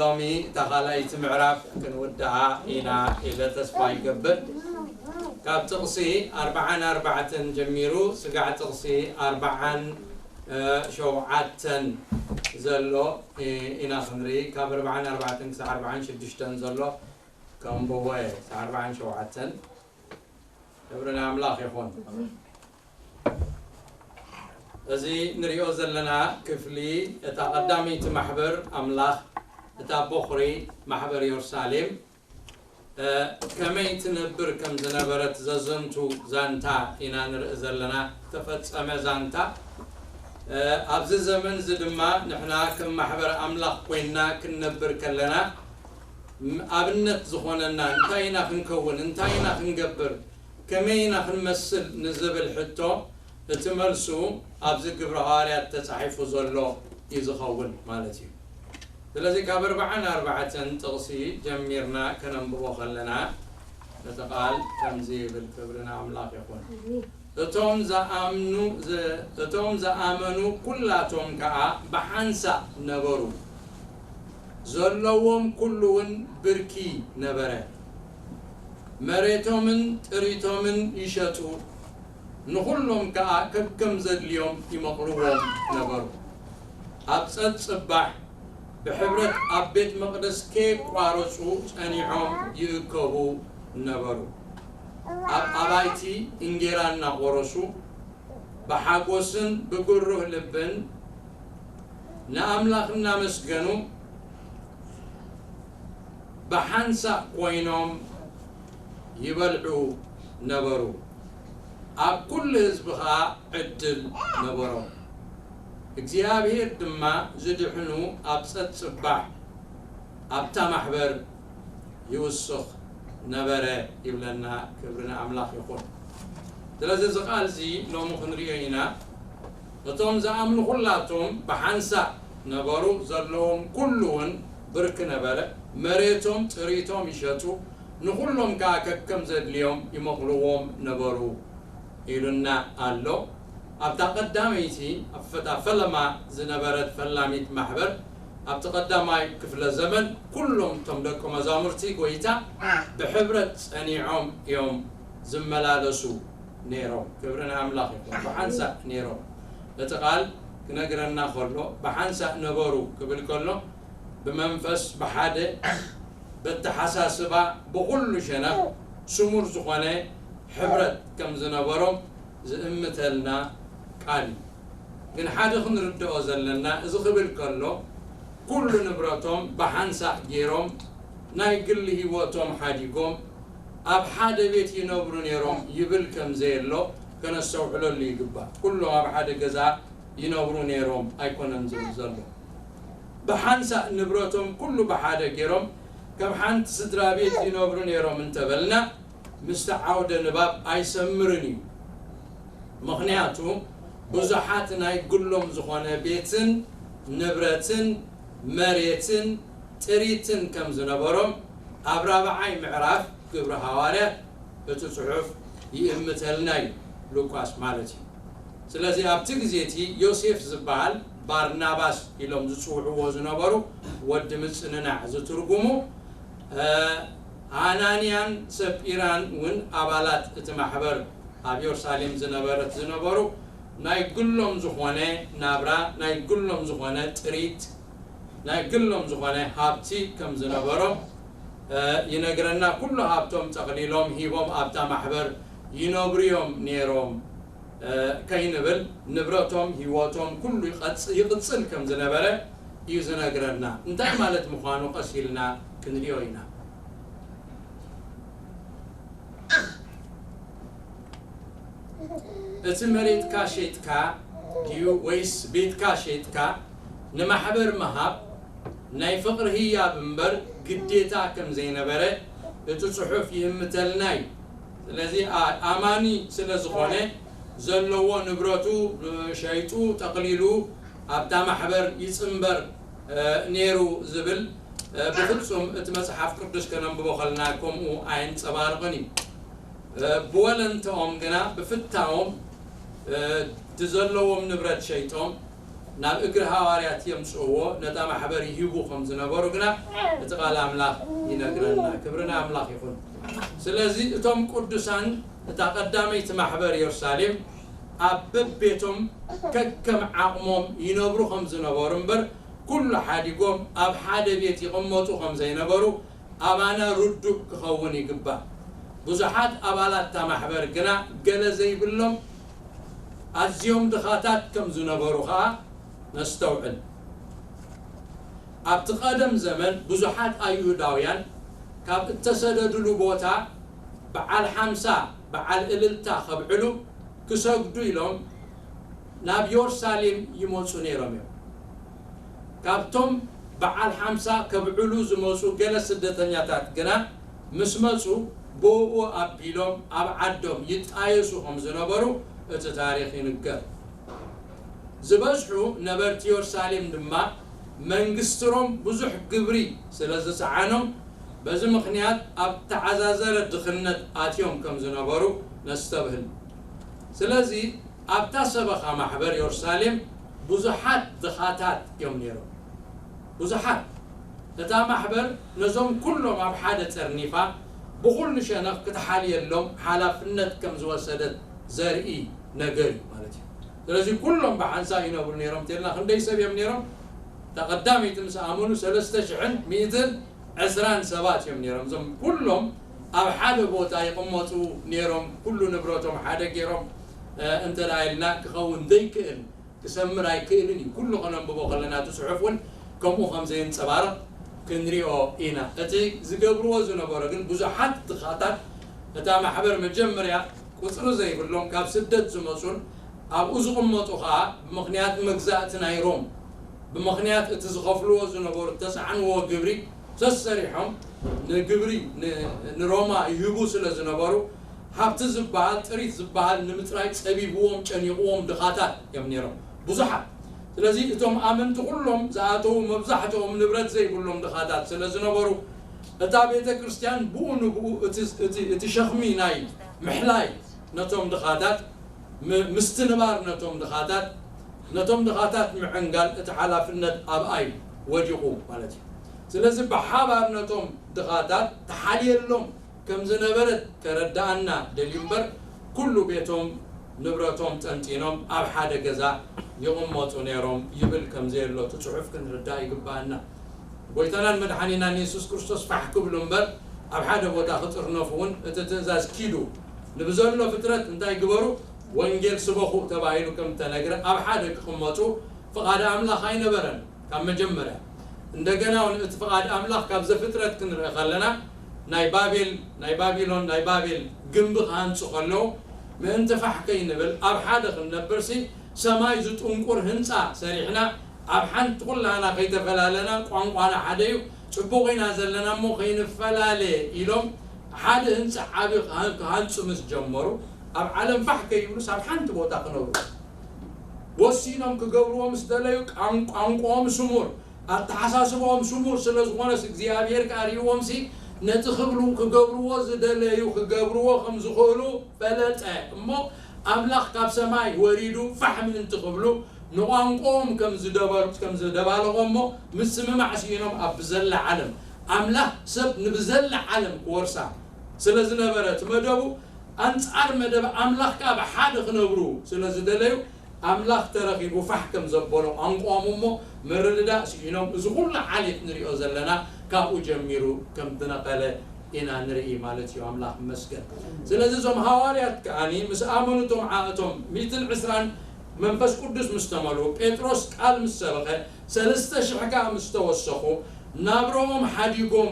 ሎሚ እታ ካልኣይቲ ምዕራፍ ክንውድኣ ኢና ኢለ ተስፋ ይገብር። ካብ ጥቕሲ ኣርብዓን ኣርባዕተን ጀሚሩ ስጋዕ ጥቕሲ ኣርብዓን ሸውዓተን ዘሎ ኢና ክንርኢ። ካብ ኣርብዓን ኣርባዕተን ክሳብ ኣርብዓን ሽዱሽተን ዘሎ ከንብቦ እየ። ኣርብዓን ሸውዓተን ክብሪ ንኣምላኽ ይኹን። እዚ ንሪኦ ዘለና ክፍሊ እታ ቀዳመይቲ ማሕበር ኣምላኽ፣ እታ ቦኽሪ ማሕበር የሩሳሌም ከመይ ትነብር ከም ዝነበረት ዘዘንቱ ዛንታ ኢና ንርኢ ዘለና። ተፈጸመ ዛንታ። ኣብዚ ዘመን እዚ ድማ ንሕና ከም ማሕበር ኣምላኽ ኮይንና ክንነብር ከለና ኣብነት ዝኾነና እንታይ ኢና ክንከውን፣ እንታይ ኢና ክንገብር፣ ከመይ ኢና ክንመስል ንዝብል ሕቶ እቲ መልሱ ኣብዚ ግብረ ሃዋርያት ተጻሒፉ ዘሎ እዩ ዝኸውን ማለት እዩ። ስለዚ ካብ ኣርብዓን ኣርባዕተን ጥቕሲ ጀሚርና ከነንብቦ ከለና እቲ ቃል ከምዚ ይብል፣ ክብሪ ንኣምላኽ ይኹን። እቶም ዝኣምኑ እቶም ዝኣመኑ ኩላቶም ከኣ ብሓንሳእ ነበሩ። ዘለዎም ኩሉ እውን ብርኪ ነበረ። መሬቶምን ጥሪቶምን ይሸጡ፣ ንኹሎም ከኣ ከከም ዘድልዮም ይመቕርዎም ነበሩ። ኣብ ጸጽባሕ ብሕብረት ኣብ ቤት መቕደስ ከየቋረጹ ጸኒዖም ይእከቡ ነበሩ። ኣብ ኣባይቲ እንጌራ እናቖረሱ ብሓጎስን ብግሩህ ልብን ንኣምላኽ እናመስገኑ ብሓንሳእ ኮይኖም ይበልዑ ነበሩ። ኣብ ኩሉ ህዝቢ ኸኣ ዕድል ነበሮም። እግዚኣብሔር ድማ ዝድሕኑ ኣብ ጸጽባሕ ኣብታ ማሕበር ይውስኽ ነበረ ይብለና። ክብሪ ንኣምላኽ ይኹን። ስለዚ እዚ ቃል እዚ ሎሚ ክንሪኦ ኢና። እቶም ዝኣምኑ ኩላቶም ብሓንሳእ ነበሩ፣ ዘለዎም ኩሉ እውን ብርክ ነበረ። መሬቶም ጥሪቶም ይሸጡ፣ ንኹሎም ከኣ ከከም ዘድልዮም ይመቕልዎም ነበሩ ኢሉና ኣሎ። ኣብታ ቀዳመይቲ ኣብታ ፈለማ ዝነበረት ፈላሚት ማሕበር ኣብቲ ቀዳማይ ክፍለ ዘመን ኩሎም እቶም ደቂ መዛሙርቲ ጎይታ ብሕብረት ጸኒዖም እዮም ዝመላለሱ ነይሮም። ክብሪ ንኣምላኽ ይኹን። ብሓንሳእ ነይሮም። እቲ ቃል ክነግረና ከሎ ብሓንሳእ ነበሩ ክብል ከሎ ብመንፈስ ብሓደ በተሓሳስባ ብኹሉ ሸነኽ ስሙር ዝኾነ ሕብረት ከም ዝነበሮም ዝእምተልና ቃል እዩ። ግን ሓደ ክንርድኦ ዘለና፣ እዚ ክብል ከሎ ኩሉ ንብረቶም ብሓንሳእ ገይሮም ናይ ግሊ ህይወቶም ሓዲጎም ኣብ ሓደ ቤት ይነብሩ ነይሮም ይብል ከም ዘየሎ ከነስተውዕለሉ ይግባእ። ኩሎም ኣብ ሓደ ገዛ ይነብሩ ነይሮም ኣይኮነን ዝብል ዘሎ። ብሓንሳእ ንብረቶም ኩሉ ብሓደ ገይሮም ከም ሓንቲ ስድራ ቤት ይነብሩ ነይሮም እንተበልና ምስቲ ዓውደ ንባብ ኣይሰምርን እዩ። ምኽንያቱ ብዙሓት ናይ ግሎም ዝኾነ ቤትን ንብረትን መሬትን ጥሪትን ከም ዝነበሮም ኣብ ራብዓይ ምዕራፍ ግብሪ ሃዋርያት እቲ ጽሑፍ ይእምተልና እዩ፣ ሉቃስ ማለት እዩ። ስለዚ ኣብቲ ግዜ እቲ ዮሴፍ ዝበሃል ባርናባስ ኢሎም ዝጽውዕዎ ዝነበሩ ወዲ ምጽንናዕ ዝትርጉሙ፣ እ፣ ሃናንያን ሰጲራን እውን ኣባላት እቲ ማሕበር ኣብ የሩሳሌም ዝነበረት ዝነበሩ ናይ ግሎም ዝኾነ ናብራ፣ ናይ ግሎም ዝኾነ ጥሪት፣ ናይ ግሎም ዝኾነ ሃብቲ ከም ዝነበሮም፣ እ፣ ይነግረና። ኩሉ ሃብቶም ጠቕሊሎም ሂቦም ኣብታ ማሕበር ይነብሩ እዮም ነይሮም፣ እ፣ ከይንብል ንብረቶም፣ ህይወቶም ኩሉ ይቐጽ-፣ ይቕጽል ከም ዝነበረ እዩ ዝነግረና። እንታይ ማለት ምዃኑ ቀስ ኢልና ክንሪኦ ኢና። እቲ መሬትካ ሸይጥካ ድዩ ወይስ ቤትካ ሸይጥካ ንማሕበር ምሃብ ናይ ፍቕሪ ህያብ እምበር ግዴታ ከም ዘይነበረ እቲ ጽሑፍ ይእምተልና እዩ። ስለዚ ኣ-፣ ኣማኒ ስለ ዝኾነ ዘለዎ ንብረቱ፣ እ፣ ሸይጡ ጠቕሊሉ ኣብታ ማሕበር ይጽንበር፣ እ፣ ነይሩ ዝብል፣ እ፣ ብፍጹም እቲ መጽሓፍ ቅዱስ ከነንብቦ ከለና ከምኡ ኣየንጸባርቕን እዩ። እ፣ ብወለንተኦም ግና ብፍታዎም፣ እ፣ እቲ ዘለዎም ንብረት ሸይጦም ናብ እግሪ ሃዋርያት የምጽእዎ፣ ነታ ማሕበር ይህቡ ከም ዝነበሩ ግና እቲ ቃል ኣምላኽ ይነግረና። ክብሪ ንኣምላኽ ይኹን። ስለዚ እቶም ቅዱሳን እታ ቀዳመይቲ ማሕበር ኢየሩሳሌም ኣብ በቤቶም ከከም ዓቕሞም ይነብሩ ከም ዝነበሩ እምበር፣ ኩሉ ሓዲጎም ኣብ ሓደ ቤት ይቕመጡ ከም ዘይነበሩ ኣባና ርዱእ ክኸውን ይግባእ። ብዙሓት ኣባላት እታ ማሕበር ግና ገለ ዘይብሎም ኣዝዮም ድኻታት ከም ዝነበሩ ኸኣ ነስተውዕል። ኣብቲ ቀደም ዘመን ብዙሓት ኣይሁዳውያን ካብ እተሰደድሉ ቦታ በዓል ሓምሳ፣ በዓል እልልታ ከብዕሉ ክሰግዱ ኢሎም ናብ የሩሳሌም ይመጹ ነይሮም እዮም። ካብቶም በዓል ሓምሳ ከብዕሉ ዝመጹ ገለ ስደተኛታት ግና ምስ መጹ ብኡ ኣቢሎም ኣብ ዓዶም ይጣየሱ ከም ዝነበሩ እቲ ታሪኽ ይንገር። ዝበዝሑ ነበርቲ የሩሳሌም ድማ መንግስቲ ሮም ብዙሕ ግብሪ ስለ ዝጸዓኖም በዚ ምኽንያት ኣብ ተዓዛዘረ ድኽነት ኣትዮም ከም ዝነበሩ ነስተብህል። ስለዚ ኣብታ ሰበኻ ማሕበር የሩሳሌም ብዙሓት ድኻታት እዮም ነይሮም። ብዙሓት። እታ ማሕበር ነዞም ኩሎም ኣብ ሓደ ጸርኒፋ ብኹሉ ሸነኽ ክትሓልየሎም ሓላፍነት ከም ዝወሰደት ዘርኢ ነገር እዩ ማለት እዩ። ስለዚ ኩሎም ብሓንሳእ ይነብሩ ነይሮም ተልና ክንደይ ሰብ እዮም ነይሮም? እታ ቀዳመይቲ ምስ ኣመኑ ሰለስተ ሽሕን ሚእትን ዕስራን ሰባት እዮም ነይሮም። እዞም ኩሎም ኣብ ሓደ ቦታ ይቕመጡ ነይሮም። ኩሉ ንብረቶም ሓደ ገይሮም እንተ ኢልና ክኸውን ዘይክእል ክሰምር ኣይክእልን እዩ። ኩሉ ከነንብቦ ከለና እቲ ጽሑፍ እውን ከምኡ ከም ዘየንጸባርቕ ክንሪኦ ኢና። እቲ ዝገብርዎ ዝነበሩ ግን ብዙሓት ድኻታት እታ ማሕበር መጀመርያ ቁጽሪ ዘይብሎም ካብ ስደት ዝመጹን ኣብኡ ዝቕመጡ ኸኣ ብምኽንያት መግዛእቲ ናይ ሮም ብምኽንያት እቲ ዝኸፍልዎ ዝነበሩ እተጻዕንዎ ግብሪ ሰሰሪሖም ንግብሪ ንሮማ ይህቡ ስለ ዝነበሩ ሃብቲ ዝበሃል ጥሪት ዝበሃል ንምጽራይ ጸቢብዎም ጨኒቕዎም ድኻታት እዮም ነይሮም ብዙሓት። ስለዚ እቶም ኣመንቲ ኩሎም ዝኣተዉ መብዛሕትኦም ንብረት ዘይብሎም ድኻታት ስለ ዝነበሩ እታ ቤተ ክርስቲያን ብኡ ንብኡ እቲ ሸኽሚ ናይ ምሕላይ ነቶም ድኻታት ምስትንባር ነቶም ድኻታት ነቶም ድኻታት ምዕንጋል እቲ ሓላፍነት ኣብኣ እዩ ወዲቑ ማለት እዩ። ስለዚ ብሓባር ነቶም ድኻታት ተሓልየሎም ከም ዝነበረት ከረድኣና ደልዩ እምበር ኩሉ ቤቶም ንብረቶም ጠንጢኖም ኣብ ሓደ ገዛ ይቕመጡ ነይሮም ይብል ከም ዘየሎ እቲ ጽሑፍ ክንርዳእ ይግባኣና። ጎይታናን መድሓኒናን የሱስ ክርስቶስ ፋሕ ክብሉ እምበር ኣብ ሓደ ቦታ ክጥርነፉ እውን እቲ ትእዛዝ ኪዱ ንብዘሎ ፍጥረት እንታይ ግበሩ ወንጌል ስበኹ ተባሂሉ ከም ተነግረ ኣብ ሓደ ክቕመጡ ፍቓድ ኣምላኽ ኣይነበረን ካብ መጀመርያ። እንደገና እውን እቲ ፍቓድ ኣምላኽ ካብ ዘፍጥረት ክንርኢ ከለና ናይ ባቤል ናይ ባቢሎን ናይ ባቤል ግንቢ ክሃንጹ ከለዉ ምእንቲ ፋሕ ከይንብል ኣብ ሓደ ክንነብርሲ ሰማይ ዝጥንቁር ህንጻ ሰሪሕና ኣብ ሓንቲ ኩላና ከይተፈላለና ቋንቋና ሓደ እዩ ጽቡቕ ኢና ዘለና እሞ ከይንፈላለ ኢሎም ሓደ ህንጻ ዓቢ ክሃንጹ ምስ ጀመሩ ኣብ ዓለም ፋሕ ከይብሉስ ኣብ ሓንቲ ቦታ ክነብሩ ወሲኖም ክገብርዎ ምስ ደለዩ ቋንቋኦም ስሙር ኣተሓሳስባኦም ስሙር ስለ ዝኾነስ እግዚኣብሔር ከኣ ርእይዎም ሲ ነቲ ክብሉ ክገብርዎ ዝደለዩ ክገብርዎ ከም ዝኽእሉ ፈለጠ እሞ ኣምላኽ ካብ ሰማይ ወሪዱ ፋሕ ምእንቲ ክብሉ ንቋንቋኦም ከም ዝደባልቆ እሞ ምስምማዕ ስኢኖም ኣብ ብዘላ ዓለም ኣምላኽ ሰብ ንብዘላ ዓለም ክወርሳ ስለ ዝነበረ እቲ መደቡ ኣንጻር መደብ ኣምላኽ ከኣ ብሓደ ክነብሩ ስለ ዝደለዩ ኣምላኽ ተረኺቡ ፋሕ ከም ዘበሎ ቋንቋኦም እሞ ምርድዳእ ስኢኖም እዚ ኩሉ ዓሌት ንሪኦ ዘለና ካብኡ ጀሚሩ ከም ዝነቐለ ኢና ንርኢ ማለት እዩ። ኣምላኽ ይመስገን። ስለዚ እዞም ሃዋርያት ከኣኒ ምስ ኣመኑ እቶም ዓእቶም ሚእትን ዕስራን መንፈስ ቅዱስ ምስ ተመልኡ ጴጥሮስ ቃል ምስ ሰበኸ ሰለስተ ሽሕ ከኣ ምስ ተወሰኹ ናብርኦም ሓዲጎም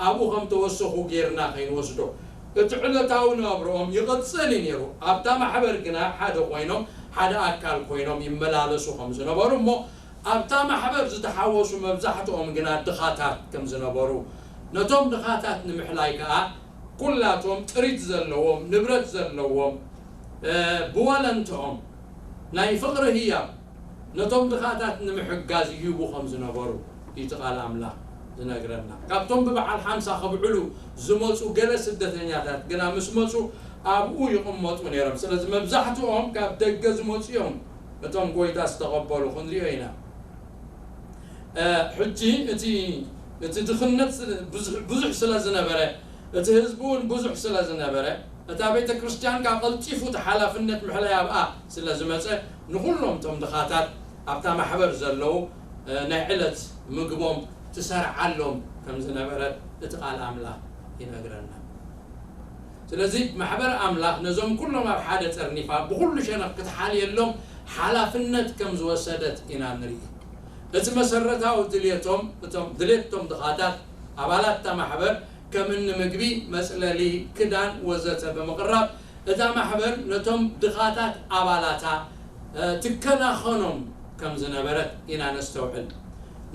ኣብኡ ከም ተወሰኹ ጌርና ከይንወስዶ እቲ ዕለታዊ ናብርኦም ይቕጽል እዩ ነይሩ። ኣብታ ማሕበር ግና ሓደ ኮይኖም ሓደ ኣካል ኮይኖም ይመላለሱ ከም ዝነበሩ እሞ ኣብታ ማሕበር ዝተሓወሱ መብዛሕትኦም ግና ድኻታት ከም ዝነበሩ ነቶም ድኻታት ንምሕላይ ከኣ ኩላቶም ጥሪት ዘለዎም ንብረት ዘለዎም ብወለንትኦም ናይ ፍቕሪ ህያብ ነቶም ድኻታት ንምሕጋዝ ይህቡ ከም ዝነበሩ እዩ እቲ ቃል ኣምላኽ ዝነግረና። ካብቶም ብበዓል ሓምሳ ከብዕሉ ዝመፁ ገለ ስደተኛታት ግና ምስ መፁ ኣብኡ ይቕመጡ ነይሮም። ስለዚ መብዛሕትኦም ካብ ደገ ዝመፁ እዮም እቶም ጎይታ ዝተቐበሉ ክንሪኦ ኢና። ሕጂ እቲ እቲ ድኽነት ብዙሕ ስለ ዝነበረ፣ እቲ ህዝቢ እውን ብዙሕ ስለ ዝነበረ፣ እታ ቤተ ክርስቲያን ካብ ቀልጢፉ እቲ ሓላፍነት ምሕላይ ኣብኣ ስለ ዝመፀ፣ ንኹሎም እቶም ድኻታት ኣብታ ማሕበር ዘለዉ ናይ ዕለት ምግቦም ትሰርዓሎም ከም ዝነበረት እቲ ቃል ኣምላኽ ይነግረና። ስለዚ ማሕበር ኣምላኽ ነዞም ኩሎም ኣብ ሓደ ጸርኒፋ ብኹሉ ሸነኽ ክትሓልየሎም ሓላፍነት ከም ዝወሰደት ኢና ንርኢ። እቲ መሰረታዊ ድልየቶም እቶም ድሌቶም ድኻታት ኣባላት እታ ማሕበር ከም እኒ ምግቢ፣ መጽለሊ፣ ክዳን ወዘተ ብምቕራብ እታ ማሕበር ነቶም ድኻታት ኣባላታ ትከናኸኖም ከም ዝነበረት ኢና ነስተውዕል።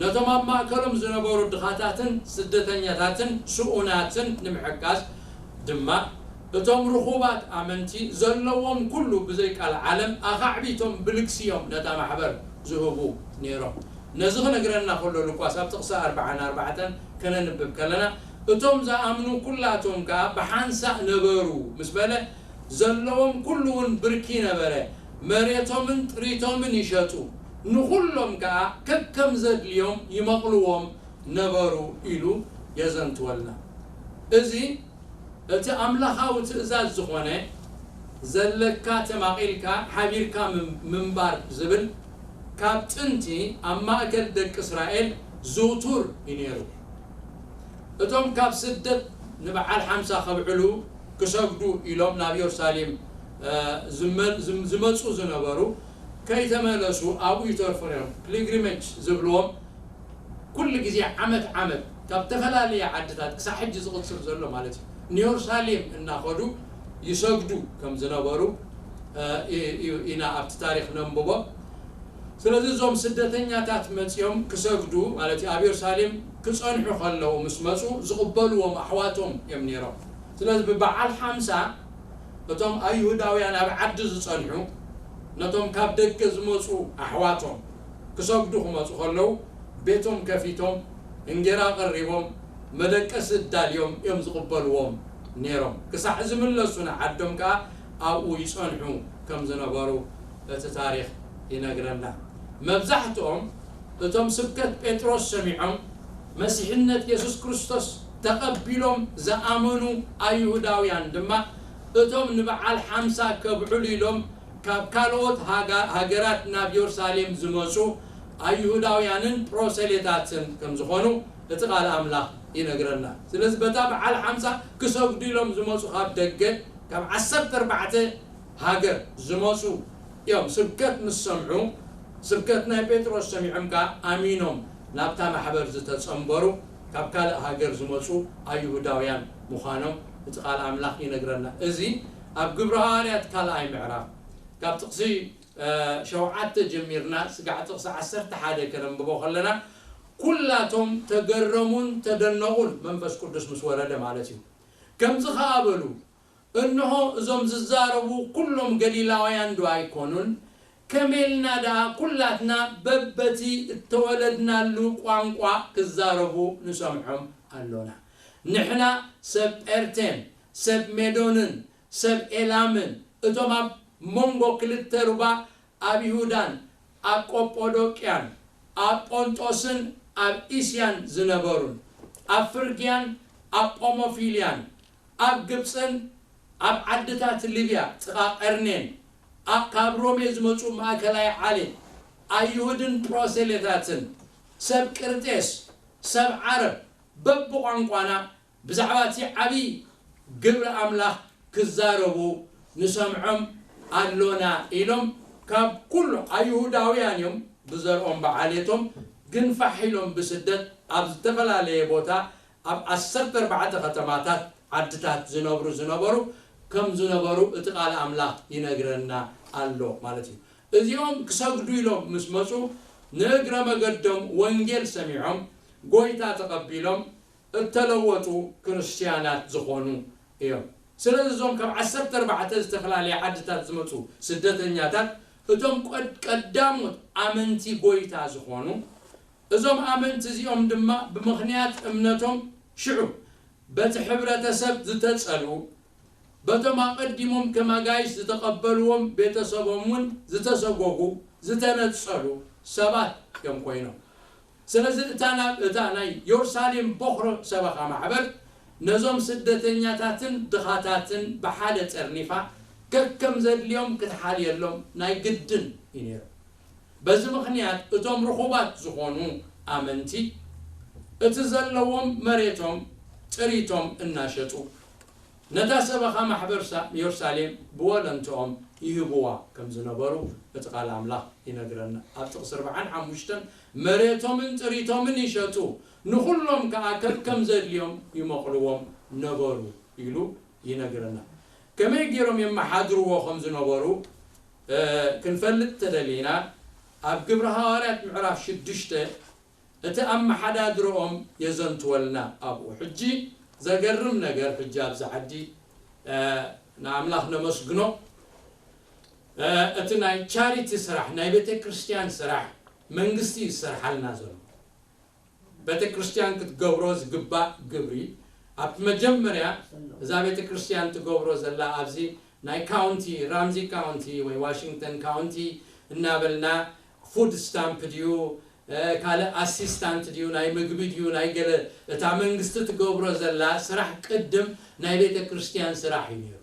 ነቶም ኣብ ማእከሎም ዝነበሩ ድኻታትን ስደተኛታትን ስኡናትን ንምሕጋዝ ድማ እቶም ርኹባት ኣመንቲ ዘለዎም ኩሉ ብዘይ ቃል ዓለም ኣኻዕቢቶም ብልግስዮም ነታ ማሕበር ዝህቡ ነይሮም። ነዚ ክነግረና ከሎ ሉቃስ ኣብ ጥቕሲ ኣርባዓን ኣርባዕተን ከነንብብ ከለና እቶም ዝኣምኑ ኩላቶም ከኣ ብሓንሳእ ነበሩ ምስ በለ ዘለዎም ኩሉ እውን ብርኪ ነበረ። መሬቶምን ጥሪቶምን ይሸጡ፣ ንኹሎም ከኣ ከከም ዘድልዮም ይመቕልዎም ነበሩ ኢሉ የዘንትወልና። እዚ እቲ ኣምላኻዊ ትእዛዝ ዝኾነ ዘለካ ተማቒልካ ሓቢርካ ምንባር ዝብል ካብ ጥንቲ ኣብ ማእከል ደቂ እስራኤል ዝውቱር እዩ ነይሩ። እቶም ካብ ስደት ንበዓል ሓምሳ ከብዕሉ ክሰግዱ ኢሎም ናብ ኢየሩሳሌም ዝመፁ ዝነበሩ ከይተመለሱ ኣብኡ ይተርፉ ነይሮም። ፒልግሪመጅ ዝብልዎም ኩሉ ግዜ ዓመት ዓመት ካብ ዝተፈላለየ ዓድታት ክሳብ ሕጂ ዝቕፅል ዘሎ ማለት እዩ። ንየሩሳሌም እናኸዱ ይሰግዱ ከም ዝነበሩ ኢና ኣብቲ ታሪክ ነንብቦ። ስለዚ እዞም ስደተኛታት መፂኦም ክሰግዱ ማለት እዩ ኣብ የሩሳሌም ክፀንሑ ከለዉ ምስ መፁ ዝቕበልዎም ኣሕዋቶም እዮም ነይሮም። ስለዚ ብበዓል ሓምሳ እቶም ኣይሁዳውያን ኣብ ዓዲ ዝፀንሑ ነቶም ካብ ደገ ዝመፁ ኣሕዋቶም ክሰግዱ ክመፁ ከለዉ ቤቶም ከፊቶም እንጌራ ቀሪቦም መደቀሲ ዳልዮም እዮም ዝቕበልዎም ነይሮም። ክሳዕ ዝምለሱ ንዓዶም ከዓ ኣብኡ ይፀንሑ ከም ዝነበሩ እቲ ታሪኽ ይነግረና። መብዛሕትኦም እቶም ስብከት ጴጥሮስ ሰሚዖም መሲሕነት የሱስ ክርስቶስ ተቐቢሎም ዝኣመኑ ኣይሁዳውያን ድማ እቶም ንበዓል ሓምሳ ከብዕሉ ኢሎም ካብ ካልኦት ሃገራት ናብ የሩሳሌም ዝመፁ ኣይሁዳውያንን ፕሮሰሌታትን ከም ዝኾኑ እቲ ቃል ኣምላኽ ይነግረና። ስለዚ በታ በዓል ሓምሳ ክሰግዱ ኢሎም ዝመፁ ካብ ደገ ካብ ዓሰርተ ኣርባዕተ ሃገር ዝመፁ እዮም። ስብከት ምስ ሰምዑ ስብከት ናይ ጴጥሮስ ሰሚዖም ከዓ ኣሚኖም ናብታ ማሕበር ዝተፀንበሩ ካብ ካልእ ሃገር ዝመፁ ኣይሁዳውያን ምዃኖም እቲ ቃል ኣምላኽ ይነግረና። እዚ ኣብ ግብረ ሃዋርያት ካልኣይ ምዕራፍ ካብ ጥቕሲ ሸውዓተ ጀሚርና ስጋዕ ጥቕሲ ዓሰርተ ሓደ ከነንብቦ ከለና ኩላቶም ተገረሙን ተደነቑን መንፈስ ቅዱስ ምስ ወረደ ማለት እዩ። ከምዚ ኸዓ በሉ፣ እንሆ እዞም ዝዛረቡ ኩሎም ገሊላውያን ዶ ኣይኮኑን? ከመይ ኢልና ደኣ ኩላትና በበቲ እተወለድናሉ ቋንቋ ክዛረቡ ንሰምዖም ኣሎና? ንሕና ሰብ ጴርቴን ሰብ ሜዶንን ሰብ ኤላምን እቶም ኣብ መንጎ ክልተ ሩባ ኣብ ይሁዳን ኣብ ቆጶዶቅያን ኣብ ጶንጦስን ኣብ እስያን ዝነበሩን ኣብ ፍርግያን ኣብ ጳሞፊልያን ኣብ ግብፅን ኣብ ዓድታት ሊብያ ጥቓ ቀርኔን ኣብ ካብ ሮሜ ዝመፁ ማእከላይ ዓሌት ኣይሁድን ፕሮሴሌታትን ሰብ ቅርጤስ ሰብ ዓረብ በብቋንቋና ብዛዕባ እቲ ዓብዪ ግብሪ ኣምላኽ ክዛረቡ ንሰምዖም ኣሎና ኢሎም ካብ ኩሉ ኣይሁዳውያን እዮም ብዘርኦም ብዓሌቶም ግንፋሕ ኢሎም ብስደት ኣብ ዝተፈላለየ ቦታ ኣብ ዓሰርተ ኣርባዕተ ከተማታት ዓድታት ዝነብሩ ዝነበሩ ከም ዝነበሩ እቲ ቃል ኣምላኽ ይነግረና ኣሎ ማለት እዩ። እዚኦም ክሰግዱ ኢሎም ምስ መፁ ንእግረ መገዶም ወንጌል ሰሚዖም ጎይታ ተቐቢሎም እተለወጡ ክርስትያናት ዝኾኑ እዮም። ስለዚ እዞም ካብ ዓሰርተ ኣርባዕተ ዝተፈላለየ ዓድታት ዝመፁ ስደተኛታት እቶም ቀዳሞት ኣመንቲ ጎይታ ዝኾኑ እዞም ኣመንቲ እዚኦም ድማ ብምኽንያት እምነቶም ሽዑ በቲ ሕብረተሰብ ዝተጸልኡ በቶም ኣቐዲሞም ከም ኣጋይሽ ዝተቐበልዎም ቤተሰቦም እውን ዝተሰጎጉ ዝተነጸሉ ሰባት እዮም ኮይኖም። ስለዚ እታ ናብ እታ ናይ የሩሳሌም ቦኽሪ ሰበኻ ማሕበር ነዞም ስደተኛታትን ድኻታትን ብሓደ ጸርኒፋ ከከም ዘድልዮም ክትሓልየሎም ናይ ግድን እዩ ነይሩ። በዚ ምኽንያት እቶም ርኹባት ዝኾኑ ኣመንቲ እቲ ዘለዎም መሬቶም ጥሪቶም እናሸጡ ነታ ሰበኻ ማሕበር ሳ- የሩሳሌም ብወለንትኦም ይህብዋ ከም ዝነበሩ እቲ ቃል ኣምላኽ ይነግረና። ኣብ ጥቕሲ ኣርባዓን ሓሙሽተን መሬቶምን ጥሪቶምን ይሸጡ፣ ንኹሎም ከኣ ከከም ዘድልዮም ይመቕልዎም ነበሩ ኢሉ ይነግረና። ከመይ ገይሮም የመሓድርዎ ከም ዝነበሩ ክንፈልጥ ተደሊና ኣብ ግብሪ ሃዋርያት ምዕራፍ ሽዱሽተ እቲ ኣመሓዳድርኦም የዘንትወልና ኣብኡ። ሕጂ ዘገርም ነገር፣ ሕጂ ኣብዚ ዓዲ ንኣምላኽ ነመስግኖ፣ እቲ ናይ ቻሪቲ ስራሕ፣ ናይ ቤተ ክርስቲያን ስራሕ መንግስቲ ይሰርሓልና ዘሎ። ቤተ ክርስቲያን ክትገብሮ ዝግባእ ግብሪ ኣብቲ መጀመርያ እዛ ቤተ ክርስቲያን ትገብሮ ዘላ ኣብዚ ናይ ካውንቲ፣ ራምዚ ካውንቲ ወይ ዋሽንግተን ካውንቲ እናበልና ፉድ ስታምፕ ድዩ ካልእ ኣሲስታንት ድዩ ናይ ምግቢ ድዩ ናይ ገለ እታ መንግስቲ ትገብሮ ዘላ ስራሕ ቅድም ናይ ቤተ ክርስቲያን ስራሕ እዩ ነይሩ።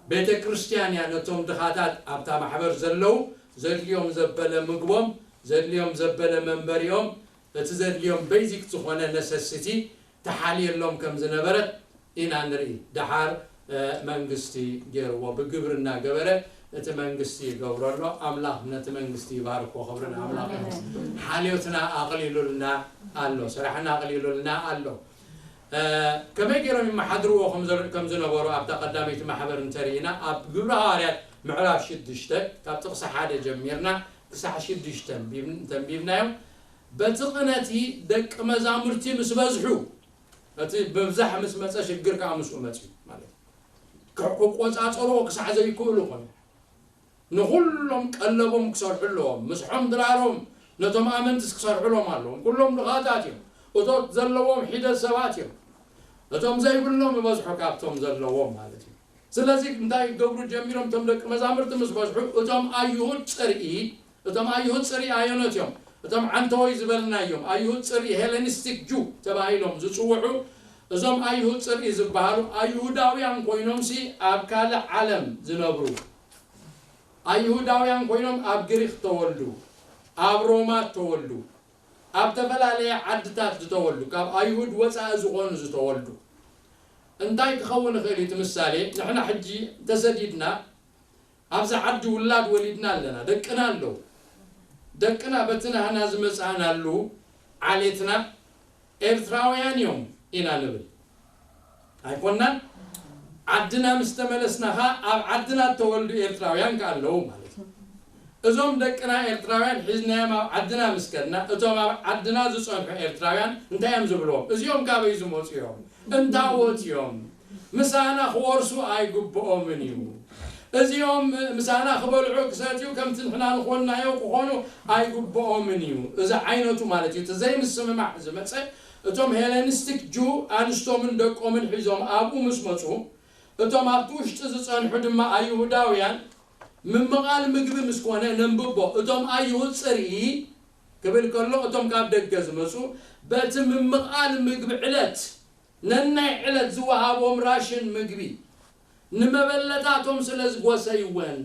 ቤተ ክርስቲያን እያ ነቶም ድኻታት ኣብታ ማሕበር ዘለዉ ዘድልዮም ዘበለ ምግቦም፣ ዘድልዮም ዘበለ መንበሪኦም፣ እቲ ዘድልዮም ቤዚክ ዝኾነ ነሰሲቲ ተሓልየሎም ከም ዝነበረት ኢና ንርኢ። ደሓር መንግስቲ ገይርዎ ብግብሪ እናገበረ እቲ መንግስቲ ይገብሮ ኣሎ። ኣምላኽ ነቲ መንግስቲ ይባርኮ። ክብሪ ንኣምላኽ ይኹን። ሓልዮትና ኣቕሊሉልና ኣሎ፣ ስራሕና ኣቕሊሉልና ኣሎ። ከመይ ገይሮም ይመሓድርዎ ከም ዝነበሩ ኣብታ ቀዳመይቲ ማሕበር እንተርኢና ኣብ ግብሪ ሃዋርያት ምዕራፍ ሽዱሽተ ካብ ጥቕሲ ሓደ ጀሚርና ክሳዕ ሽዱሽተ ተንቢብናዮም። በቲ ቅነቲ ደቂ መዛሙርቲ ምስ በዝሑ እቲ ምብዛሕ ምስ መጸ ሽግር ከኣ ምስኡ መጺኡ ማለት እዩ። ክቆጻጸርዎ ክሳዕ ዘይክእሉ ኮይኑ ንኹሎም ቀለቦም ክሰርሑ ኣለዎም። ምስሖም ድራሮም ነቶም ኣመንትስ ክሰርሑሎም ኣለዎም። ኩሎም ድኻታት እዮም። እቶት ዘለዎም ሒደት ሰባት እዮም። እቶም ዘይብሎም ይበዝሑ ካብቶም ዘለዎም ማለት እዩ። ስለዚ እንታይ ክገብሩ ጀሚሮም? እቶም ደቂ መዛሙርቲ ምስ በዝሑ እቶም ኣይሁድ ጽርኢ እቶም ኣይሁድ ጽሪ ኣየኖት እዮም? እቶም ዓንተወይ ዝበልናዮም ኣይሁድ ጽሪ ሄለኒስቲክ ጁ ተባሂሎም ዝጽውዑ እዞም ኣይሁድ ጽሪ ዝበሃሉ ኣይሁዳውያን ኮይኖምሲ ኣብ ካልእ ዓለም ዝነብሩ ኣይሁዳውያን ኮይኖም ኣብ ግሪክ ተወልዱ፣ ኣብ ሮማ ተወልዱ፣ ኣብ ዝተፈላለየ ዓድታት ዝተወልዱ ካብ ኣይሁድ ወፃኢ ዝኾኑ ዝተወልዱ እንታይ ክኸውን ይኽእል እዩ? እቲ ምሳሌ ንሕና ሕጂ ተሰዲድና ኣብዚ ዓዲ ውላድ ወሊድና ኣለና፣ ደቅና ኣለዉ። ደቅና በቲ ናህና ዝመጻእናሉ ዓሌትና ኤርትራውያን እዮም ኢና ንብል ኣይኮናን። ዓድና ምስ ተመለስና ኸኣ ኣብ ዓድና እተወልዱ ኤርትራውያን ከኣ ኣለዉ ማለት እዩ። እዞም ደቅና ኤርትራውያን ሒዝናዮም ኣብ ዓድና ምስ ከድና እቶም ኣብ ዓድና ዝጸንሑ ኤርትራውያን እንታይ እዮም ዝብልዎም? እዚኦም ካበይ ዝመጹ እዮም? እንታዎት እዮም? ምሳና ክወርሱ ኣይግብኦምን እዩ። እዚኦም ምሳና ክበልዑ ክሰትዩ ከምቲ ንሕና ንኾንናዮ ክኾኑ ኣይግብኦምን እዩ። እዚ ዓይነቱ ማለት እዩ። እቲ ዘይምስምማዕ ዝመጸ እቶም ሄለኒስቲክ ጁ ኣንስቶምን ደቆምን ሒዞም ኣብኡ ምስ መጹ እቶም ኣብቲ ውሽጢ ዝጸንሑ ድማ ኣይሁዳውያን ምምቓል ምግቢ ምስ ኮነ ነንብቦ እቶም ኣይሁድ ጽርኢ ክብል ከሎ እቶም ካብ ደገ ዝመጹ በቲ ምምቓል ምግቢ ዕለት ነናይ ዕለት ዝወሃቦም ራሽን ምግቢ ንመበለታቶም ስለ ዝጎሰይወን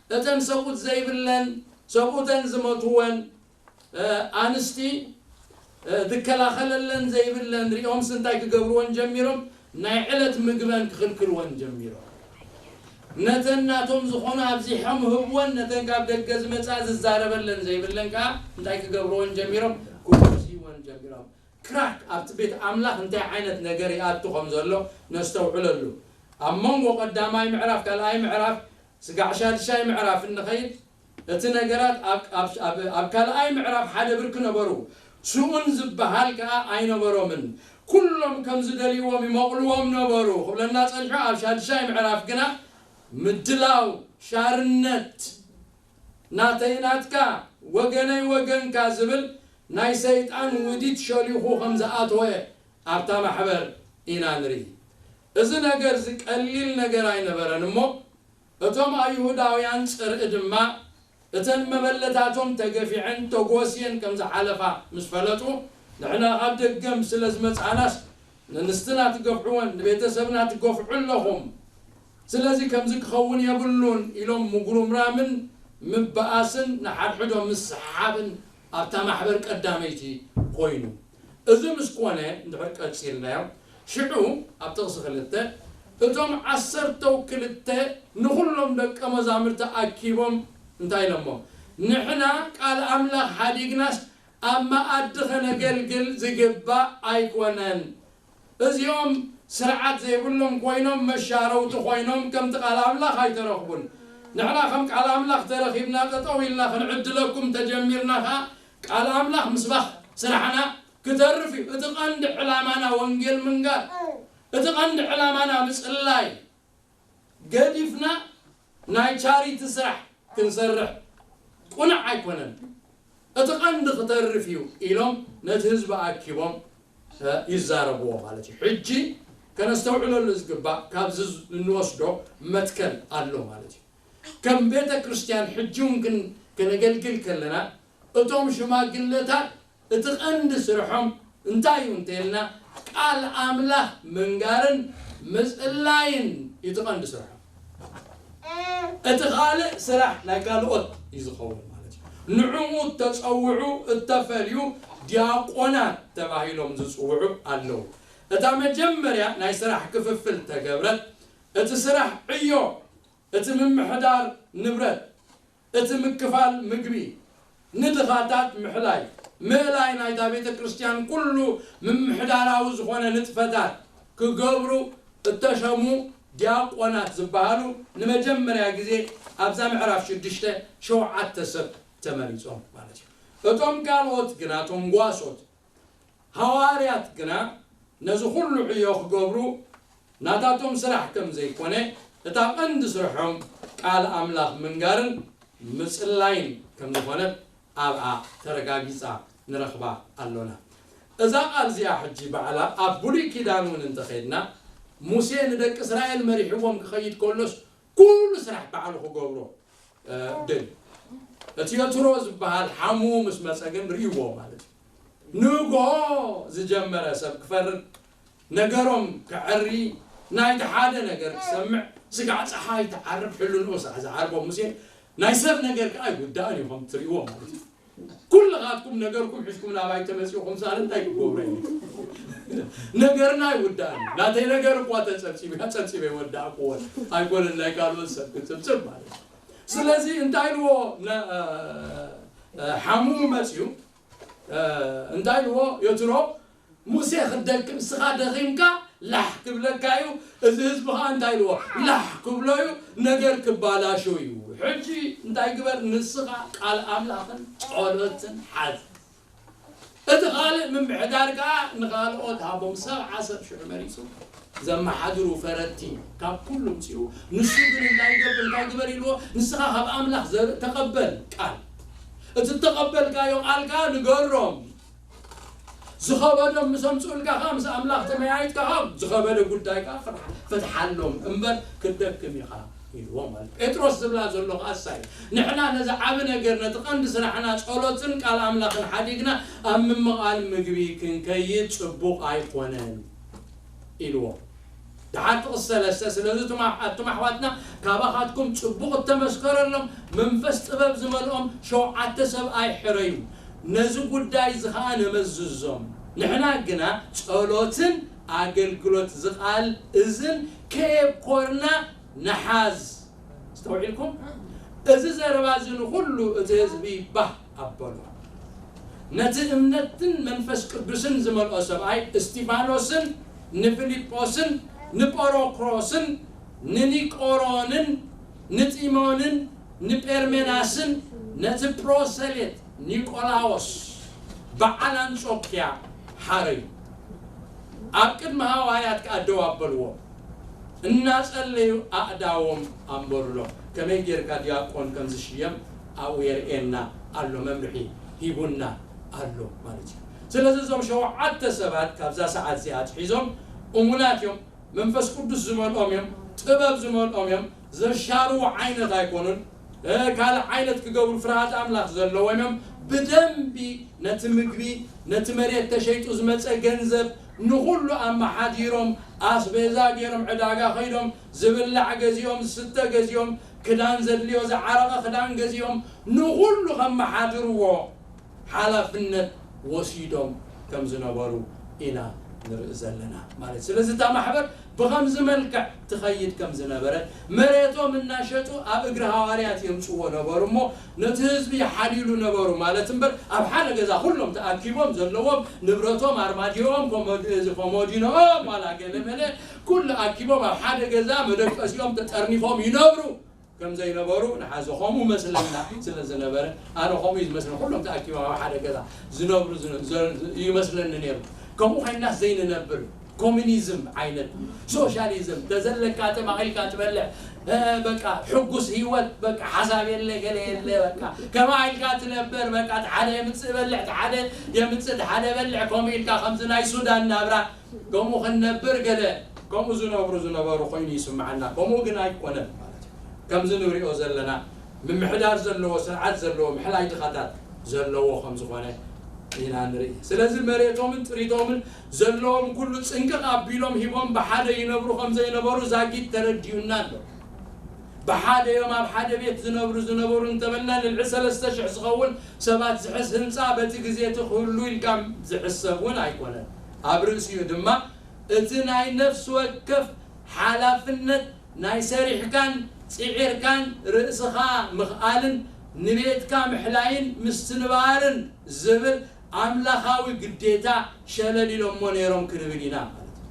እተን ሰብኡት ዘይብለን ሰብኡተን ዝመትወን ኣንስቲ ዝከላኸለለን ዘይብለን ሪኦምስ እንታይ ክገብርወን ጀሚሮም? ናይ ዕለት ምግበን ክኽልክልወን ጀሚሮም። ነተን ናቶም ዝኾኑ ኣብዚሖም ህብወን ነተን ካብ ደገ ዝመፃ ዝዛረበለን ዘይብለን ከዓ እንታይ ክገብርወን ጀሚሮም? ክጎስይወን ጀሚሮም። ክራክ ኣብቲ ቤት ኣምላኽ እንታይ ዓይነት ነገር ይኣቱ ከም ዘሎ ነስተውዕለሉ። ኣብ መንጎ ቀዳማይ ምዕራፍ ካልኣይ ምዕራፍ ስጋዕ ሻድሻይ ምዕራፍ እንኸይድ እቲ ነገራት ኣብ ካልኣይ ምዕራፍ ሓደ ብርኪ ነበሩ። ስኡን ዝበሃል ከኣ ኣይነበሮምን። ኩሎም ከም ዝደልይዎም ይመቕልዎም ነበሩ ክብለና ጸኒሑ ኣብ ሻድሻይ ምዕራፍ ግና ምድላው ሻርነት ናተይ ናትካ ወገነይ ወገንካ ዝብል ናይ ሰይጣን ውዲት ሸሊኹ ከም ዝኣተወ ኣብታ ማሕበር ኢና ንርኢ። እዚ ነገር እዚ ቀሊል ነገር ኣይነበረን እሞ እቶም ኣይሁዳውያን ጽርኢ ድማ እተን መበለታቶም ተገፊዐን ተጎስየን ከም ዝሓለፋ ምስ ፈለጡ፣ ንሕና ካብ ደገም ስለ ዝመጻእናስ፣ ንንስትና ትገፍዕወን፣ ንቤተሰብና ትገፍዑ ኣለኹም። ስለዚ ከምዚ ክኸውን የብሉን ኢሎም ምጉርምራምን ምበኣስን ንሓድሕዶም ምስሓብን ኣብታ ማሕበር ቀዳመይቲ ኮይኑ። እዚ ምስ ኮነ እንድሕር ቀጺልናዮ፣ ሽዑ ኣብ ጥቕሲ ክልተ፣ እቶም ዓሰርተው ክልተ ንኹሎም ደቀ መዛሙርቲ ኣኪቦም እንታይ ኢሎሞም? ንሕና ቃል ኣምላኽ ሓዲግናስ ኣብ መኣዲ ከነገልግል ዝግባእ ኣይኮነን። እዚኦም ስርዓት ዘይብሎም ኮይኖም፣ መሻረውቲ ኮይኖም፣ ከምቲ ቃል ኣምላኽ ኣይተረኽቡን። ንሕና ከም ቃል ኣምላኽ ተረኺብና፣ ጠጠው ኢልና ክንዕድለኩም ተጀሚርና ኸኣ፣ ቃል ኣምላኽ ምስባኽ ስራሕና ክተርፍ እዩ። እቲ ቀንዲ ዕላማና ወንጌል ምንጋር፣ እቲ ቀንዲ ዕላማና ምጽላይ። ገዲፍና ናይ ቻሪቲ ስራሕ ክንሰርሕ ቁኑዕ ኣይኮነን። እቲ ቀንዲ ክተርፍ እዩ ኢሎም ነቲ ህዝቢ ኣኪቦም፣ እ፣ ይዛረብዎ ማለት እዩ። ሕጂ ከነስተውዕለሉ ዝግባእ ካብዚ እንወስዶ መትከል ኣሎ ማለት እዩ። ከም ቤተ ክርስቲያን ሕጂ እውን ክን-፣ ከነገልግል ከለና እቶም ሽማግለታት እቲ ቀንዲ ስርሖም እንታይ እዩ እንተልና፣ ቃል ኣምላኽ ምንጋርን ምጽላይን እዩ እቲ ቀንዲ ስርሖም። እቲ ካልእ ስራሕ ናይ ካልኦት እዩ ዝኸውን ማለት እዩ። ንዕኡ እተጸውዑ፣ እተፈልዩ ዲያቆናት ተባሂሎም ዝጽውዑ ኣለዉ። እታ መጀመርያ ናይ ስራሕ ክፍፍል ተገብረት፣ እቲ ስራሕ ዕዮ፣ እቲ ምምሕዳር ንብረት፣ እቲ ምክፋል ምግቢ፣ ንድኻታት ምሕላይ፣ ምእላይ ናይታ ቤተ ክርስቲያን ኩሉ ምምሕዳራዊ ዝኾነ ንጥፈታት ክገብሩ እተሸሙ ዲያቆናት ዝበሃሉ ንመጀመርያ ግዜ ኣብዛ ምዕራፍ ሽዱሽተ ሸውዓተ ሰብ ተመሪጾም ማለት እዩ። እቶም ካልኦት ግና፣ እቶም ጓሶት፣ ሃዋርያት ግና ነዚ ኩሉ ዕዮ ክገብሩ ናታቶም ስራሕ ከም ዘይኮነ፣ እታ ቀንዲ ስርሖም ቃል ኣምላኽ ምንጋርን ምጽላይን ከም ዝኾነት ኣብኣ ተረጋጊጻ ንረኽባ ኣሎና። እዛ ቃል እዚኣ ሕጂ ባዕላ ኣብ ብሉይ ኪዳን እውን እንተኸድና፣ ሙሴ ንደቂ እስራኤል መሪሕዎም ክኸይድ ከሎስ ኩሉ ስራሕ ባዕሉ ክገብሮ፣ እ፣ ደልዩ። እቲ የትሮ ዝበሃል ሓሙ ምስ መጸ ግን ርእይዎ ማለት እዩ። ንግሆ ዝጀመረ ሰብ ክፈርድ፣ ነገሮም ከዐሪ፣ ናይቲ ሓደ ነገር ክሰምዕ፣ ስጋዕ ጸሓይ ትዓርብ፣ ሕልንኡ ሳዕ ዝዓርቦ ሙሴ፣ ናይ ሰብ ነገር ከኣ ኣይውዳእን እዩ፣ ከም ትርእይዎ ማለት እዩ። ኩልኻትኩም ነገርኩም ሒዝኩም ናባይ ተመጺእኹም ሳለ እንታይ ክገብሮ እዩ? ነገርና ኣይውዳእን እዩ። ናተይ ነገር እኳ ተጸብጺበ፣ ጸብጺበ ይወዳእክዎ ኣይኮነን፣ ናይ ካልኦት ሰብ ክጽብጽብ ማለት እዩ። ስለዚ እንታይ ኢልዎ ነ-፣ እ፣ እ፣ ሓሙ መጺኡ፣ እ፣ እንታይ ኢልዎ የትሮ? ሙሴ ክደክም፣ ንስኻ ደኺምካ ላሕ ክብለካ እዩ። እዚ ህዝቢ ኸኣ እንታይ ኢልዎ? ላሕ ክብሎ እዩ፣ ነገር ክባላሾ እዩ። ሕጂ እንታይ ግበር? ንስኻ ቃል ኣምላኽን ጸሎትን ሓዝ። እቲ ካልእ ምምሕዳር ከኣ ንኻልኦት ሃቦም። ሰብዓ ሰብ ሽዑ መሪጹ ዘመሓድሩ ፈረድቲ ካብ ኩሉ ምጽኡ። ንሱ ግን እንታይ ይገብር? እንታይ ግበር ኢልዎ? ንስኻ ካብ ኣምላኽ ዘርኢ ተቐበል ቃል። እቲ እተቐበልካዮ ቃል ከኣ ንገሮም። ዝኸበዶም ምስ ኣምጽኡልካ ከኣ ምስ ኣምላኽ ተመያይጥካ ከኣ ዝኸበደ ጉዳይ ከኣ ፍትሓ-፣ ፍትሓሎም እምበር ክትደክም ኢኻ ኢልዎ ማለት እዩ። ጴጥሮስ ዝብላ ዘሎ ከኣ እሳ እዩ። ንሕና ነዚ ዓቢ ነገር፣ ነቲ ቀንዲ ስራሕና ጸሎትን ቃል ኣምላኽን ሓዲግና ኣብ ምምቓል ምግቢ ክንከይድ ጽቡቕ ኣይኮነን ኢልዎ። ደሓር ጥቕሲ ሰለስተ፣ ስለዚ እቶም ኣሕ-፣ ኣቱም ኣሕዋትና ካባኻትኩም ጽቡቕ እተመስከረሎም መንፈስ ጥበብ ዝመልኦም ሸውዓተ ሰብኣይ ሕረዩ፣ ነዚ ጉዳይ እዚ ኸኣ ነመዝዞም። ንሕና ግና ጸሎትን ኣገልግሎት ዝቓል እዝን ከየብኮርና ንሓዝ። ኣስተውዒልኩም? እዚ ዘረባ እዚ ንኹሉ እቲ ህዝቢ ባህ ኣበሎ። ነቲ እምነትን መንፈስ ቅዱስን ዝመልኦ ሰብኣይ እስጢፋኖስን ንፊልጶስን ንጳሮክሮስን ንኒቆሮንን ንጢሞንን ንጴርሜናስን ነቲ ፕሮሰሌት ኒቆላዎስ በዓል ኣንጾክያ ሓረዩ። ኣብ ቅድሚ ሃዋርያት ከኣ ደው ኣበልዎ። እናጸለዩ ኣእዳዎም ኣንበሩሎም። ከመይ ጌርካ ዲያቆን ከም ዝሽየም ኣብኡ የርእየና ኣሎ፣ መምርሒ ሂቡና ኣሎ ማለት እዩ። ስለዚ እዞም ሸውዓተ ሰባት ካብዛ ሰዓት እዚኣ ኣትሒዞም እሙናት እዮም፣ መንፈስ ቅዱስ ዝመልኦም እዮም፣ ጥበብ ዝመልኦም እዮም፣ ዘሻርዉ ዓይነት ኣይኮኑን። ካልእ ዓይነት ክገብሩ ፍርሃት ኣምላኽ ዘለዎም እዮም። ብደንቢ ነቲ ምግቢ፣ ነቲ መሬት ተሸይጡ ዝመጸ ገንዘብ ንኹሉ ኣመሓዲሮም፣ ኣስቤዛ ገይሮም፣ ዕዳጋ ከይዶም ዝብላዕ ገዚኦም፣ ዝስተ ገዚኦም፣ ክዳን ዘድልዮ ዝዓረቐ ክዳን ገዚኦም፣ ንኹሉ ከመሓድርዎ ሓላፍነት ወሲዶም ከም ዝነበሩ ኢና ንርኢ ዘለና ማለት። ስለዚ እታ ማሕበር ብኸምዚ መልክዕ ትኸይድ ከም ዝነበረት፣ መሬቶም እናሸጡ ኣብ እግሪ ሃዋርያት የምጽዎ ነበሩ እሞ ነቲ ህዝቢ ይሓልዩሉ ነበሩ ማለት እምበር፣ ኣብ ሓደ ገዛ ኩሎም ተኣኪቦም ዘለዎም ንብረቶም፣ ኣርማድዮኦም፣ ኮሞድ-፣ እዚ ኮሞዲኖኦም፣ ዋላ ገለ መለ ኩሉ ኣኪቦም ኣብ ሓደ ገዛ መደቀሲኦም ተጠርኒፎም ይነብሩ ከም ዘይነበሩ ንሓዘ። ከምኡ መስለና ስለ ዝነበረ፣ ኣነ ከምኡ እዩ ዝመስለኒ። ኩሎም ተኣኪቦም ኣብ ሓደ ገዛ ዝነብሩ ዝነ-፣ ዘ-፣ ይመስለኒ ነይሩ። ከምኡ ኮይንናስ ዘይንነብር። ኮሚኒዝም ዓይነት፣ ሶሻሊዝም፣ ተዘለካ ጥማቕ ኢልካ ትበልዕ፣ እ፣ በቃ ሕጉስ ህይወት፣ በቃ ሓሳብ የለ፣ ገለ የለ፣ በቃ ከምኣ ኢልካ ትነብር፣ በቃ እቲ ሓደ የምጽእ በልዕ፣ እቲ ሓደ የምጽእ፣ እቲ ሓደ በልዕ፣ ከምኡ ኢልካ ከምዚ ናይ ሱዳን ናብራ፣ ከምኡ ክንነብር ገለ፣ ከምኡ ዝነብሩ ዝነበሩ ኮይኑ ይስምዓና። ከምኡ ግን ኣይኮነን ማለት እዩ። ከምዚ ንሪኦ ዘለና ምምሕዳር ዘለዎ፣ ስርዓት ዘለዎ፣ ምሕላይ ድኻታት ዘለዎ ከም ዝኾነ ኢና ንርኢ። ስለዚ መሬቶምን ጥሪቶምን ዘለዎም ኩሉ ጽንቅቕ ኣቢሎም ሂቦም ብሓደ ይነብሩ ከም ዘይነበሩ ዛጊት ተረዲኡና ኣሎ። ብሓደ እዮም ኣብ ሓደ ቤት ዝነብሩ ዝነበሩ እንተበልና፣ ልዕሊ ሰለስተ ሽሕ ዝኸውን ሰባት ዝሕዝ ህንጻ በቲ ግዜ እቲ ክህሉ ኢልካ ዝሕሰብ እውን ኣይኮነን። ኣብ ርእሲኡ ድማ እቲ ናይ ነፍሲ ወከፍ ሓላፍነት ናይ ሰሪሕካን ጽዒርካን ርእስኻ ምኽኣልን ንቤትካ ምሕላይን ምስትንባርን ዝብል ኣምላኻዊ ግዴታ ሸለል ኢሎሞ ነይሮም ክንብል ኢና ማለት እዩ።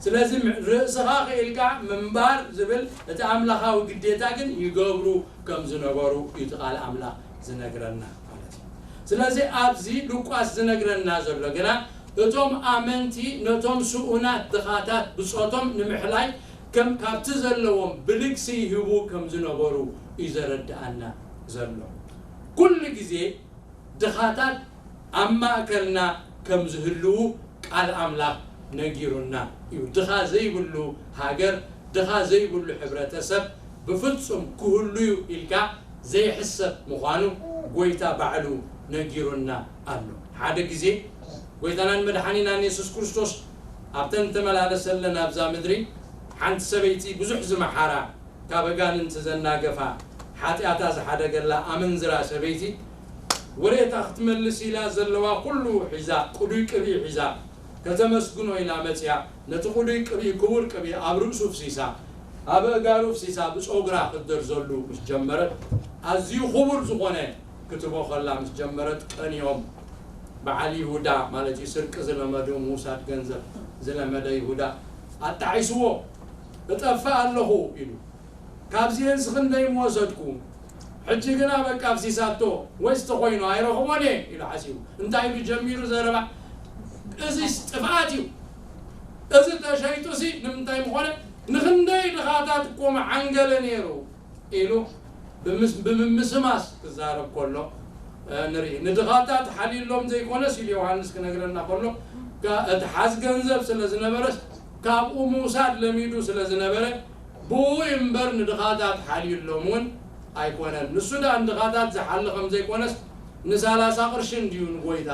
ስለዚ ም-፣ ርእስኻ ክኢልካ ምንባር ዝብል እቲ ኣምላኻዊ ግዴታ ግን ይገብሩ ከም ዝነበሩ እዩ እቲ ቃል ኣምላኽ ዝነግረና ማለት እዩ። ስለዚ ኣብዚ ሉቃስ ዝነግረና ዘሎ ግና እቶም ኣመንቲ ነቶም ስኡናት ድኻታት ብጾቶም ንምሕላይ ከም ካብቲ ዘለዎም ብልግሲ ይህቡ ከም ዝነበሩ እዩ ዘረድኣና ዘሎ። ኩሉ ግዜ ድኻታት ኣብ ማእከልና ከም ዝህልዉ ቃል ኣምላኽ ነጊሩና እዩ። ድኻ ዘይብሉ ሃገር፣ ድኻ ዘይብሉ ሕብረተሰብ ብፍጹም ክህሉ እዩ ኢልካ ዘይሕሰብ ምዃኑ ጎይታ ባዕሉ ነጊሩና ኣሎ። ሓደ ግዜ ጎይታናን መድሓኒናን የሱስ ክርስቶስ ኣብተን ተመላለሰለን ኣብዛ ምድሪ፣ ሓንቲ ሰበይቲ ብዙሕ ዝመሓራ፣ ካብ ኣጋንንቲ ዘናገፋ፣ ሓጢኣታ ዝሓደገላ ኣመንዝራ ሰበይቲ፣ ወሬታ ክትመልስ ኢላ ዘለዋ ኩሉ ሒዛ፣ ቅዱይ ቅብኢ ሒዛ፣ ከተመስግኖ ኢላ መጽያ፣ ነቲ ቅዱይ ቅብኢ፣ ክቡር ቅብኢ ኣብ ርእሱ ፍሲሳ፣ ኣብ ኣእጋሩ ፍሲሳ፣ ብጸጉራ ክትደርዘሉ ምስ ጀመረት፣ ኣዝዩ ክቡር ዝኾነ ክትቦ ከላ ምስ ጀመረት፣ ቀንዮም በዓል ይሁዳ፣ ማለት እዩ፣ ስርቂ ዝለመዱ፣ ምውሳድ ገንዘብ ዝለመደ ይሁዳ ኣጣዒስዎ። "እጠፍእ ኣለኹ" ኢሉ፣ "ካብዚኤንስ ክንደይ ምወሰድኩ? ሕጂ ግና በቃ ኣፍሲሳቶ፣ ወይስ ተኾይኑ ኣይረኽቦን እየ" ኢሉ ሓሲቡ። እንታይ ኢሉ ጀሚሩ ዘረባ? "እዚስ ጥፍኣት እዩ። እዚ ተሸይጡሲ ንምንታይ ምኾነ? ንኽንደይ ድኻታት እኮ መዓንገለ ነይሩ" ኢሉ ብምስ-፣ ብምምስማስ ክዛረብ ከሎ፣ እ፣ ንርኢ። ንድኻታት ሓልዩሎም ዘይኮነስ ኢሉ ዮሃንስ ክነግረና ከሎ፣ ካ-፣ እቲ ሓዝ ገንዘብ ስለ ዝነበረስ ካብኡ ምውሳድ ለሚዱ ስለ ዝነበረ፣ ብኡ እምበር ንድኻታት ሓልዩሎም እውን ኣይኮነን። ንሱ ደኣ ንድኻታት ዝሓሊ ከም ዘይኮነስ ንሳላሳ ቅርሺ እንድዩ ንጎይታ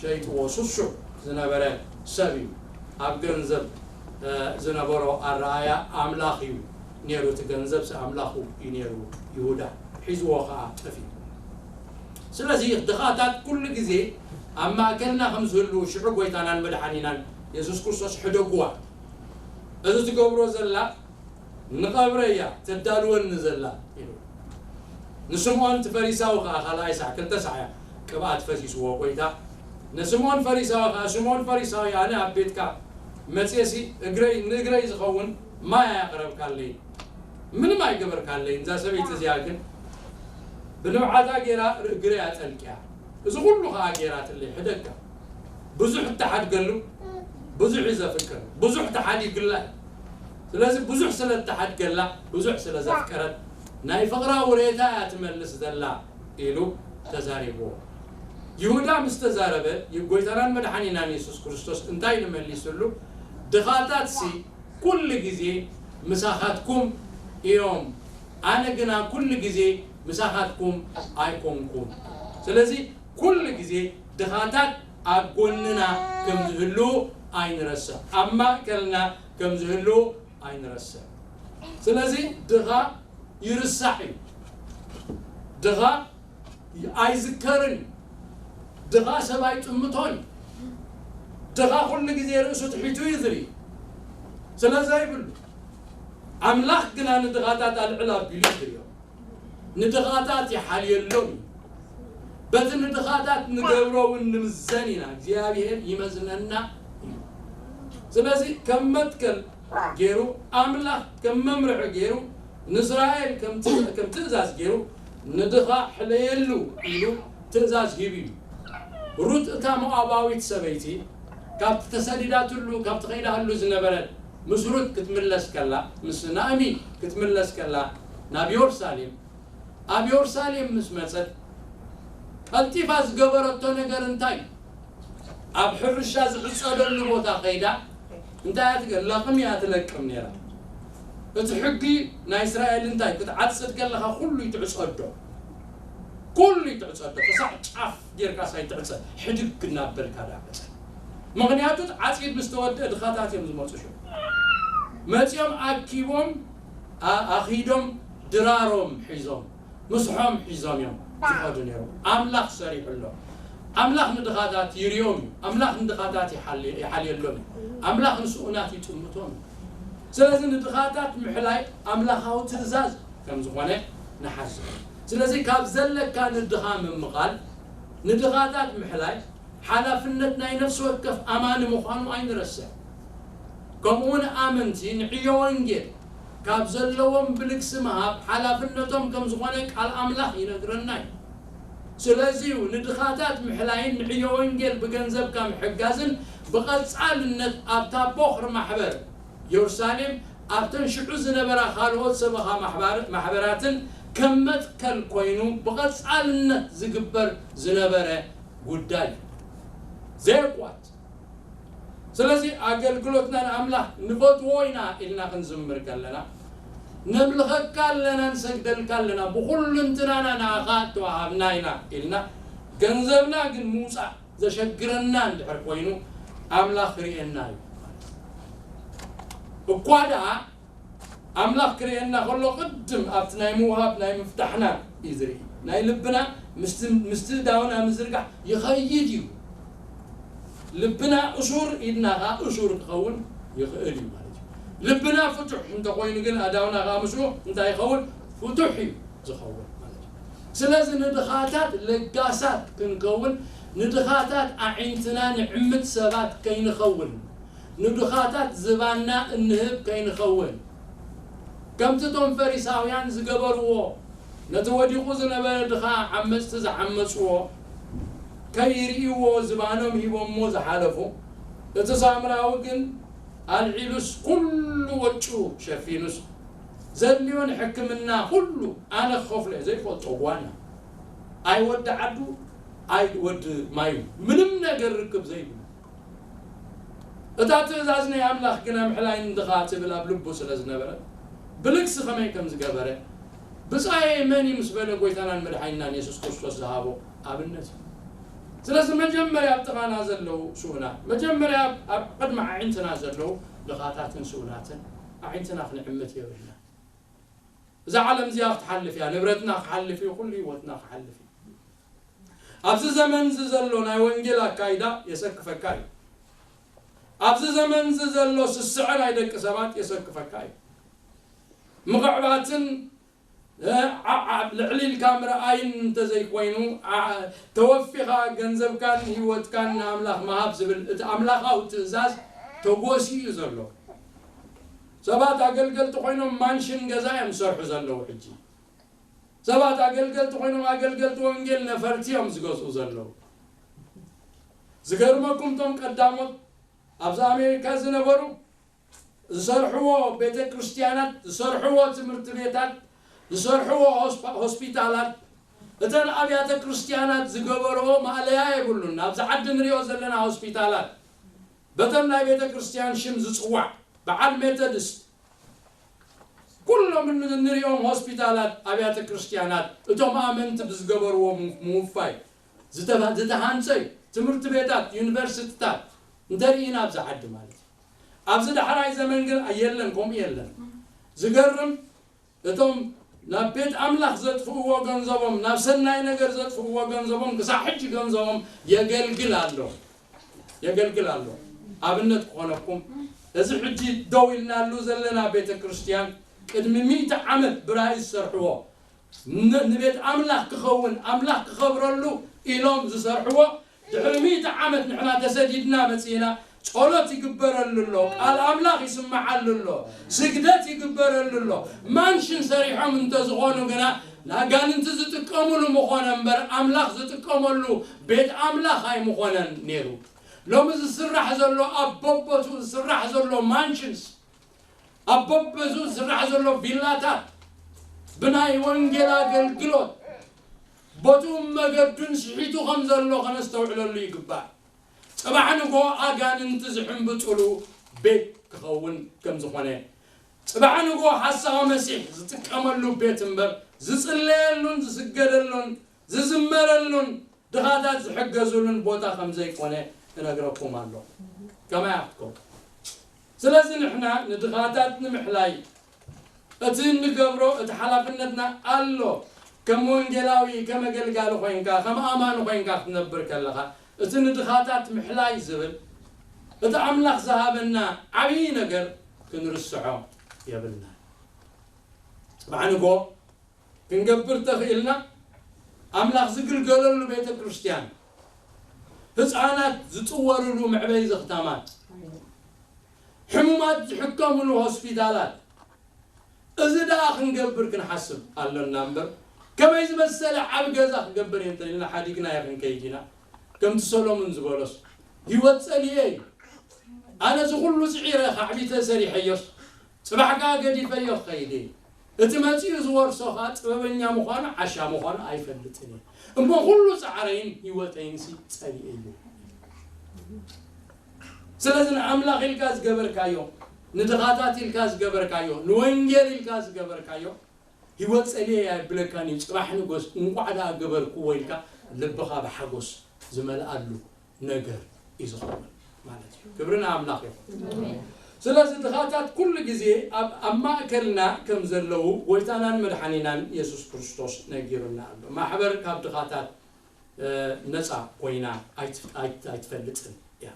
ሸይጥዎ። ስሱዕ ዝነበረ ሰብ እዩ። ኣብ ገንዘብ፣ እ፣ ዝነበሮ ኣረኣያ ኣምላኽ እዩ ነይሩ። እቲ ገንዘብሲ ኣምላኹ እዩ ነይሩ። ይሁዳ ሒዝዎ ኸዓ ጠፊኡ። ስለዚ ድኻታት ኩሉ ግዜ ኣብ ማእከልና ከም ዝህልዉ ሽዑ ጎይታናን መድሓኒናን የሱስ ክርስቶስ ሕደግዋ። "እዚ ትገብሮ ዘላ ንቐብረ እያ ተዳልወኒ ዘላ" ኢሉ። ንስምዖን እቲ ፈሪሳዊ ኸዓ ካልኣይ ሳዕ፣ ክልተ ሳዕ እያ ቅብኣት ፈሲስዎ ጎይታ። ንስምዖን ፈሪሳዊ ኸዓ፣ "ስምዖን ፈሪሳዊ፣ ኣነ ኣብ ቤትካ መጽየሲ እግረይ፣ ንእግረይ ዝኸውን ማይ ኣያቕረብካለይ፣ ምንም ኣይገበርካለይ። እዛ ሰበይቲ እዚኣ ግን ብንብዓታ ገይራ እግረይ ኣጠልቅያ፣ እዚ ኩሉ ኸዓ ገይራትለይ፣ ሕደጋ ብዙሕ እተሓድገሉ ብዙሕ እዩ ዘፍቅር፣ ብዙሕ ተሓዲግላ እዩ። ስለዚ ብዙሕ ስለ እተሓድገላ፣ ብዙሕ ስለ ዘፍቀረት፣ ናይ ፍቕራ ውሬታ እያ ትመልስ ዘላ" ኢሉ ተዛሪብዎ። ይሁዳ ምስ ተዛረበ፣ ጎይታናን መድሓኒናን የሱስ ክርስቶስ እንታይ ኢሉ መሊስሉ? "ድኻታትሲ ኩሉ ግዜ ምሳኻትኩም እዮም" ኣነ ግና ኩሉ ግዜ ምሳኻትኩም ኣይኮንኩን። ስለዚ ኩሉ ግዜ ድኻታት ኣብ ጎንና ከም ዝህልዉ ኣይንረስዕ፣ ኣብ ማእከልና ከም ዝህልዉ ኣይንረስዕ። ስለዚ ድኻ ይርሳዕ እዩ። ድኻ ኣይዝከርን እዩ። ድኻ ሰብ ኣይጥምቶን እዩ። ድኻ ኩሉ ግዜ ርእሱ ትሒቱ እዩ ዝርኢ። ስለ ዘይብሉ ኣምላኽ ግና ንድኻታት ኣልዕል ኣቢሉ እዩ ዝርእዮም። ንድኻታት ይሓልየሎም እዩ። በቲ ንድኻታት ንገብሮ እውን ንምዘን ኢና፣ እግዚኣብሔር ይመዝነና እዩ። ስለዚ ከም መትከል ገይሩ፣ ኣምላኽ ከም መምርሒ ገይሩ፣ ንእስራኤል ከም ት-፣ ከም ትእዛዝ ገይሩ፣ ንድኻ ሕለየሉ ኢሉ ትእዛዝ ሂቡ እዩ። ሩት እታ ሞኣባዊት ሰበይቲ ካብቲ ተሰዲዳትሉ፣ ካብቲ ከይዳህሉ ዝነበረት ምስ ሩት ክትምለስ ከላ፣ ምስ ናእሚ ክትምለስ ከላ፣ ናብ የሩሳሌም፣ ኣብ የሩሳሌም ምስ መጸት፣ ቀልጢፋ ዝገበረቶ ነገር እንታይ እዩ? ኣብ ሕርሻ ዝዕጸደሉ ቦታ ከይዳ፣ እንታይ እያ ትገ-፣ ለቕሚ እያ ትለቅም ነይራ። እቲ ሕጊ ናይ እስራኤል እንታይ? ክትዓጽድ ከለኻ ኩሉ እዩ ትዕጸዶ። ኩሉ እዩ ትዕጸዶ። ክሳዕ ጫፍ ጌርካ ሳይትዕጸድ፣ ሕድግ እናበልካ ዳዕጸድ። ምኽንያቱ፣ ዓጺድ ምስ ተወድአ ድኻታት እዮም ዝመጹ ሽዑ። መጺኦም ኣኪቦም፣ ኣ-፣ ኣኺዶም ድራሮም ሒዞም፣ ምስሖም ሒዞም እዮም ዝኸዱ ነይሮም። ኣምላኽ ሰሪሑሎም። ኣምላኽ ንድኻታት ይርዮም እዩ። ኣምላኽ ንድኻታት ይሓል-፣ ይሓልየሎም እዩ። ኣምላኽ ንስኡናት ይጥምቶም እዩ። ስለዚ ንድኻታት ምሕላይ ኣምላኻዊ ትእዛዝ ከም ዝኾነ ንሓስብ። ስለዚ ካብ ዘለካ ንድኻ ምምቓል፣ ንድኻታት ምሕላይ ሓላፍነት ናይ ነፍሲ ወከፍ ኣማኒ ምዃኑ ኣይንረስዕ። ከምኡውን ኣመንቲ ንዕዮ ወንጌል ካብ ዘለዎም ብልግሲ ምሃብ ሓላፍነቶም ከም ዝኾነ ቃል ኣምላኽ ይነግረና እዩ። ስለዚ እዩ ንድኻታት ምሕላይን ንዕዮ ወንጌል ብገንዘብካ ምሕጋዝን ብቐጻልነት ኣብታ ቦኽሪ ማሕበር የሩሳሌም ኣብተን ሽዑ ዝነበራ ካልኦት ሰበኻ ማሕባር-፣ ማሕበራትን ከም መትከል ኮይኑ ብቐጻልነት ዝግበር ዝነበረ ጉዳይ እዩ። ዘየቋርጽ። ስለዚ ኣገልግሎትና ንኣምላኽ ንፈትዎ ኢና ኢልና ክንዝምር ከለና፣ ነምልኸካ ኣለና፣ ንሰግደልካ ኣለና፣ ብኹሉ እንትናና ንኣኻ እተዋሃብና ኢና ኢልና፣ ገንዘብና ግን ምውጻእ ዘሸግረና እንድሕር ኮይኑ፣ ኣምላኽ ክርእየና እዩ። እኳ ደኣ ኣምላኽ ክርእየና ከሎ፣ ቅድም ኣብቲ ናይ ምውሃብ ናይ ምፍታሕና እዩ ዝርኢ። ናይ ልብና ምስቲ፣ ምስቲ ዳውና ምዝርጋሕ ይኸይድ እዩ። ልብና እሱር ኢድና ኸዓ እሱር ክኸውን ይኽእል እዩ ማለት እዩ። ልብና ፍቱሕ እንተኾይኑ ግን፣ ኣዳውና ኸዓ ምስኡ እንታይ ይኸውን? ፍቱሕ እዩ ዝኸውን ማለት እዩ። ስለዚ ንድኻታት ለጋሳት ክንከውን፣ ንድኻታት ኣዒንትና ንዕምት ሰባት ከይንኸውን፣ ንድኻታት ዝባንና እንህብ ከይንኸውን፣ ከምቲ እቶም ፈሪሳውያን ዝገበርዎ፣ ነቲ ወዲቑ ዝነበረ ድኻ ዓመጽቲ ዝዓመጽዎ፣ ከይርእይዎ ዝባኖም ሂቦሞ ዝሓለፉ፣ እቲ ሳምራዊ ግን ኣልዒሉስ ኩሉ ወጪኡ ሸፊኑስ ዘድልዮ ንሕክምና ኩሉ ኣነ ክኸፍሎ እየ፣ ዘይፈልጦ ጓና፣ ኣይ ወዲ ዓዱ፣ ኣይ ወዲ ማዩ፣ ምንም ነገር ርክብ ዘይብሉ። እታ ትእዛዝ ናይ ኣምላኽ ግና ምሕላይ ንድኻ ትብል ኣብ ልቡ ስለ ዝነበረት፣ ብልግሲ ኸመይ ከም ዝገበረ፣ ብጻየይ መን እዩ ምስ በለ፣ ጐይታናን መድሓኒናን የሱስ ክርስቶስ ዝሃቦ ኣብነት እዩ። ስለዚ መጀመርያ ኣብ ጥቓና ዘለዉ ስኡናት፣ መጀመርያ ኣብ፣ ኣብ ቅድሚ ኣዒንትና ዘለዉ ድኻታትን ስኡናትን ኣዒንትና ክንዕምት የብልና። እዛ ዓለም እዚኣ ክትሓልፍ እያ፣ ንብረትና ክሓልፍ እዩ፣ ኩሉ ህይወትና ክሓልፍ እዩ። ኣብዚ ዘመን እዚ ዘሎ ናይ ወንጌል ኣካይዳ የሰክፈካ እዩ። ኣብዚ ዘመን እዚ ዘሎ ስስዐ ናይ ደቂ ሰባት የሰክፈካ እዩ። ምኽዕባትን፣ እ፣ ዓ-፣ ዓ-፣ ልዕል ኢልካ ምርኣይን እንተዘይኮይኑ፣ ዓ-፣ ተወፊኻ ገንዘብካን ህይወትካን ንኣምላኽ ምሃብ ዝብል እቲ ኣምላኻዊ ትእዛዝ ተጎስዩ እዩ ዘሎ። ሰባት ኣገልገልቲ ኮይኖም ማንሽን ገዛ እዮም ዝሰርሑ ዘለዉ ሕጂ። ሰባት ኣገልገልቲ ኮይኖም ኣገልገልቲ ወንጌል ነፈርቲ እዮም ዝገዝኡ ዘለዉ። ዝገርመኩም እቶም ቀዳሞት ኣብዚ ኣሜሪካ ዝነበሩ ዝሰርሕዎ ቤተ ክርስቲያናት፣ ዝሰርሕዎ ትምህርቲ ቤታት፣ ዝሰርሕዎ ሆስፓ-፣ ሆስፒታላት፣ እተን ኣብያተ ክርስቲያናት ዝገበርኦ ማእለያ የብሉን። ኣብዚ ዓዲ ንሪኦ ዘለና ሆስፒታላት በተን ናይ ቤተ ክርስቲያን ሽም ዝጽዋዕ በዓል ሜቶዲስት፣ ኩሎም እንሪኦም ሆስፒታላት፣ ኣብያተ ክርስቲያናት እቶም ኣመንቲ ብዝገበርዎ ምውፋይ ዝተሃንፀ እዩ። ትምህርቲ ቤታት፣ ዩኒቨርሲቲታት እንተርኢና ኣብዚ ዓዲ ማለት እዩ። ኣብዚ ዳሕራይ ዘመን ግን የለን፣ ከምኡ የለን። ዝገርም እቶም ናብ ቤት ኣምላኽ ዘጥፍእዎ ገንዘቦም፣ ናብ ሰናይ ነገር ዘጥፍእዎ ገንዘቦም ክሳብ ሕጂ ገንዘቦም የገልግል ኣሎ፣ የገልግል ኣሎ። ኣብነት ክኾነኩም፣ እዚ ሕጂ ደው ኢልናሉ ዘለና ቤተ ክርስቲያን ቅድሚ ሚእቲ ዓመት ብራእይ ዝሰርሕዎ፣ ንቤት ኣምላኽ ክኸውን፣ ኣምላኽ ክኸብረሉ ኢሎም ዝሰርሕዎ፣ ድሕሪ ሚእቲ ዓመት ንሕና ተሰዲድና መጺእና፣ ጸሎት ይግበረሉ ኣሎ፣ ቃል ኣምላኽ ይስምዓሉ ኣሎ፣ ስግደት ይግበረሉ ኣሎ። ማንሽን ሰሪሖም እንተዝኾኑ ግና፣ ንኣጋንንቲ ዝጥቀሙሉ ምኾነ እምበር ኣምላኽ ዝጥቀመሉ ቤት ኣምላኽ ኣይምኾነን ነይሩ። ሎሚ ዝስራሕ ዘሎ፣ ኣብ በቦቱ ዝስራሕ ዘሎ ማንሽንስ፣ ኣብ በበዙ ዝስራሕ ዘሎ ቪላታት ብናይ ወንጌል ኣገልግሎት ቦቱን መገዱን ስሒቱ ከም ዘሎ ከነስተውዕለሉ ይግባእ። ጽባሕ ንጎ ኣጋንንቲ ዝሕምብጡሉ ቤት ክኸውን ከም ዝኾነ፣ ጽባሕ ንጎ ሓሳዊ መሲሕ ዝጥቀመሉ ቤት እምበር ዝጽለየሉን ዝስገደሉን ዝዝመረሉን ድኻታት ዝሕገዙሉን ቦታ ከም ዘይኮነ እነግረኩም ኣሎ። ከማይ ኣፍትኩም። ስለዚ ንሕና ንድኻታት ንምሕላይ እቲ እንገብሮ እቲ ሓላፍነትና ኣሎ። ከም ወንጌላዊ፣ ከም ኣገልጋሊ ኮይንካ፣ ከም ኣማኒ ኮይንካ ክትነብር ከለኻ፣ እቲ ንድኻታት ምሕላይ ዝብል እቲ ኣምላኽ ዝሃበና ዓብዪ ነገር ክንርስዖ የብልና። ጽባሕ ንጎ ክንገብር ተኽኢልና፣ ኣምላኽ ዝግልገለሉ ቤተ ክርስቲያን፣ ህፃናት ዝጥወርሉ መዕበይ ዘኽታማት፣ ሕሙማት ዝሕከምሉ ሆስፒታላት፣ እዚ ደኣ ክንገብር ክንሓስብ ኣሎና እምበር፣ ከመይ ዝመሰለ ዓብ ገዛ ክገብር እየ እንተኢልና ሓዲግና እየ ክንከይድ ኢና። ከምቲ ሰሎሙን ዝበሎስ፣ ህይወት ጸልየ እዩ። ኣነ እዚ ኩሉ ጽዒረ ካዕቢተ ሰሪሐዮስ፣ ጽባሕ ከኣ ገዲፈዮ ክኸይድ እየ። እቲ መጺኡ ዝወርሶ ከኣ ጥበበኛ ምዃኑ ዓሻ ምዃኑ ኣይፈልጥን እየ። እሞ ኩሉ ጻዕረይን ህይወተይንሲ ጸሊኤ እዩ። ስለዚ ንኣምላኽ ኢልካ ዝገበርካዮ፣ ንድኻታት ኢልካ ዝገበርካዮ፣ ንወንጌል ኢልካ ዝገበርካዮ፣ ህይወት ጸልየ ኣይብለካን እዩ። ጽባሕ ንጎስ እንቋዕ ደኣ ገበርክዎ ኢልካ ልብኻ ብሓጎስ ዝመልኣሉ ነገር እዩ ዝኸውን ማለት እዩ። ክብሪ ንኣምላኽ ይኹን። ስለዚ ድኻታት ኩሉ ግዜ ኣብ፣ ኣብ ማእከልና ከም ዘለዉ ጎይታናን መድሓኒናን የሱስ ክርስቶስ ነጊሩና ኣሎ። ማሕበር ካብ ድኻታት፣ እ፣ ነጻ ኮይና ኣይት-፣ ኣይት-፣ ኣይትፈልጥን እያ።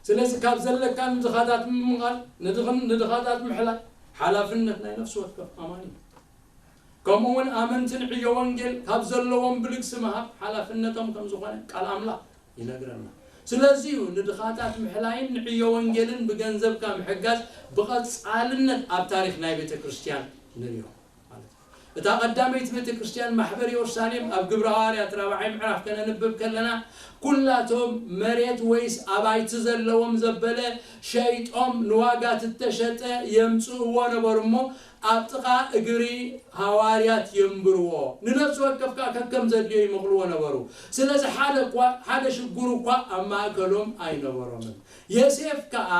ስለዚ ካብ ዘለካ ንድኻታት ምምቓል፣ ንድኽን-፣ ንድኻታት ምሕላይ ሓላፍነት ናይ ነፍሲ ወከፍ ኣማኒ እዩ። ከምኡ እውን ኣመንቲ ንዕዮ ወንጌል ካብ ዘለዎም ብልግሲ ምሃብ ሓላፍነቶም ከም ዝኾነ ቃል ኣምላኽ ይነግረና። ስለዚ እዩ ንድኻታት ምሕላይን ንዕዮ ወንጌልን ብገንዘብካ ምሕጋዝ ብቐጻልነት ኣብ ታሪኽ ናይ ቤተ ክርስቲያን ንሪኦ ማለት እዩ። እታ ቀዳመይቲ ቤተ ክርስቲያን ማሕበር ኢየሩሳሌም ኣብ ግብረ ሃዋርያት ራብዓይ ምዕራፍ ከነንብብ ከለና፣ ኩላቶም መሬት ወይስ ኣባይቲ ዘለዎም ዘበለ ሸይጦም ንዋጋ ትተሸጠ የምጽእዎ ነበሩ እሞ፣ ኣብ ጥቓ እግሪ ሃዋርያት የንብርዎ፣ ንነፍሲ ወከፍ ከኣ ከከም ዘድልዮ ይመቕልዎ ነበሩ። ስለዚ ሓደ እኳ፣ ሓደ ሽጉር እኳ ኣብ ማእከሎም ኣይነበሮምን። የሴፍ ከኣ፣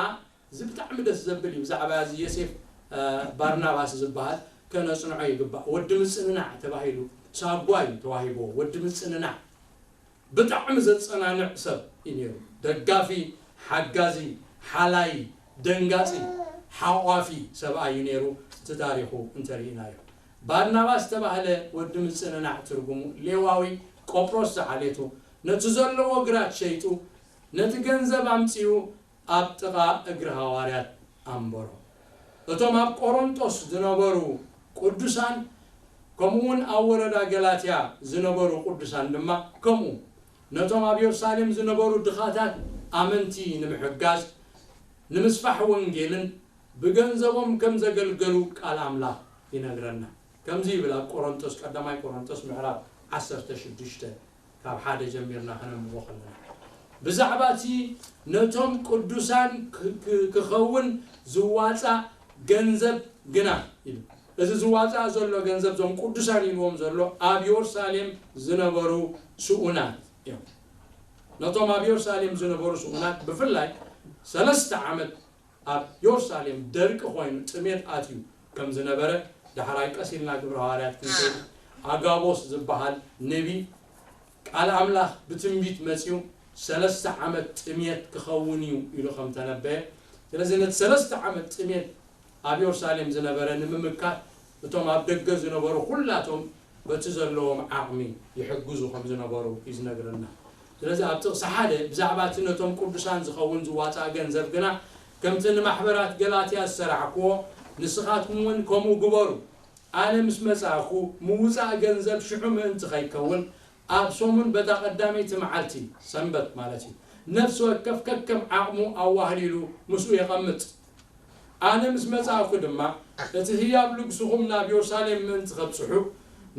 እዚ ብጣዕሚ ደስ ዘብል እዩ፣ ብዛዕባ እዚ የሴፍ፣ እ፣ ባርናባስ ዝበሃል ከነጽንዖ ይግባእ። ወዲ ምጽንናዕ ተባሂሉ፣ ሳጓ እዩ ተዋሂብዎ፣ ወዲ ምጽንናዕ። ብጣዕሚ ዘጸናንዕ ሰብ እዩ ነይሩ። ደጋፊ፣ ሓጋዚ፣ ሓላይ፣ ደንጋጺ፣ ሓቋፊ ሰብኣይ እዩ ነይሩ። እቲ ታሪኹ እንተርኢናዮ። ባርናባስ ዝተባህለ ወዲ ምጽንናዕ ትርጉሙ ሌዋዊ፣ ቆጵሮስ ዝዓሌቱ፣ ነቲ ዘለዎ ግራት ሸይጡ፣ ነቲ ገንዘብ ኣምጺኡ ኣብ ጥቓ እግሪ ሃዋርያት ኣንበሮ። እቶም ኣብ ቆሮንጦስ ዝነበሩ ቅዱሳን፣ ከምኡ እውን ኣብ ወረዳ ገላትያ ዝነበሩ ቅዱሳን ድማ ከምኡ፣ ነቶም ኣብ የሩሳሌም ዝነበሩ ድኻታት ኣመንቲ ንምሕጋዝ፣ ንምስፋሕ ወንጌልን ብገንዘቦም ከም ዘገልገሉ ቃል ኣምላኽ ይነግረና። ከምዚ ይብል ኣብ ቆሮንጦስ፣ ቀዳማይ ቆሮንጦስ ምዕራፍ ዓሰርተ ሽዱሽተ፣ ካብ ሓደ ጀሚርና ከነንብቦ ከለና፣ ብዛዕባ እቲ ነቶም ቅዱሳን ክ-፣ ክ-፣ ክኸውን ዝዋጻእ ገንዘብ ግና ይብል። እዚ ዝዋጻእ ዘሎ ገንዘብ፣ እዞም ቅዱሳን ኢልዎም ዘሎ ኣብ የሩሳሌም ዝነበሩ ስኡናት እዮም። ነቶም ኣብ የሩሳሌም ዝነበሩ ስኡናት ብፍላይ ሰለስተ ዓመት ኣብ የሩሳሌም ደርቂ ኮይኑ፣ ጥሜት ኣትዩ፣ ከም ዝነበረ፣ ዳሕራይ ቀስ ኢልና ግብረ ሃዋርያት ክንከይድ፣ ኣጋቦስ ዝበሃል ነቢ ቃል ኣምላኽ ብትንቢት መጺኡ፣ ሰለስተ ዓመት ጥምየት ክኸውን እዩ ኢሉ ከም ተነበየ። ስለዚ ነቲ ሰለስተ ዓመት ጥምየት ኣብ የሩሳሌም ዝነበረ ንምምካት፣ እቶም ኣብ ደገ ዝነበሩ ኩላቶም በቲ ዘለዎም ዓቕሚ ይሕግዙ ከም ዝነበሩ እዩ ዝነግረና። ስለዚ ኣብ ጥቕሲ ሓደ ብዛዕባ እቲ ነቶም ቅዱሳን ዝኸውን ዝዋፃእ ገንዘብ ግና፣ ከምቲ ንማሕበራት ገላትያ ዝሰራሕክዎ፣ ንስኻትኩም እውን ከምኡ ግበሩ። ኣነ ምስ መጻእኩ ምውጻእ ገንዘብ ሽዑ ምእንቲ ከይከውን፣ ኣብ ሰሙን በታ ቀዳመይቲ መዓልቲ፣ ሰንበት ማለት እዩ፣ ነፍሲ ወከፍ ከከም ዓቕሙ ኣዋህሊሉ ምስኡ የቐምጥ። ኣነ ምስ መጻእኩ ድማ፣ እቲ ህያብ ልግስኹም ናብ የሩሳሌም ምእንቲ ከብጽሑ፣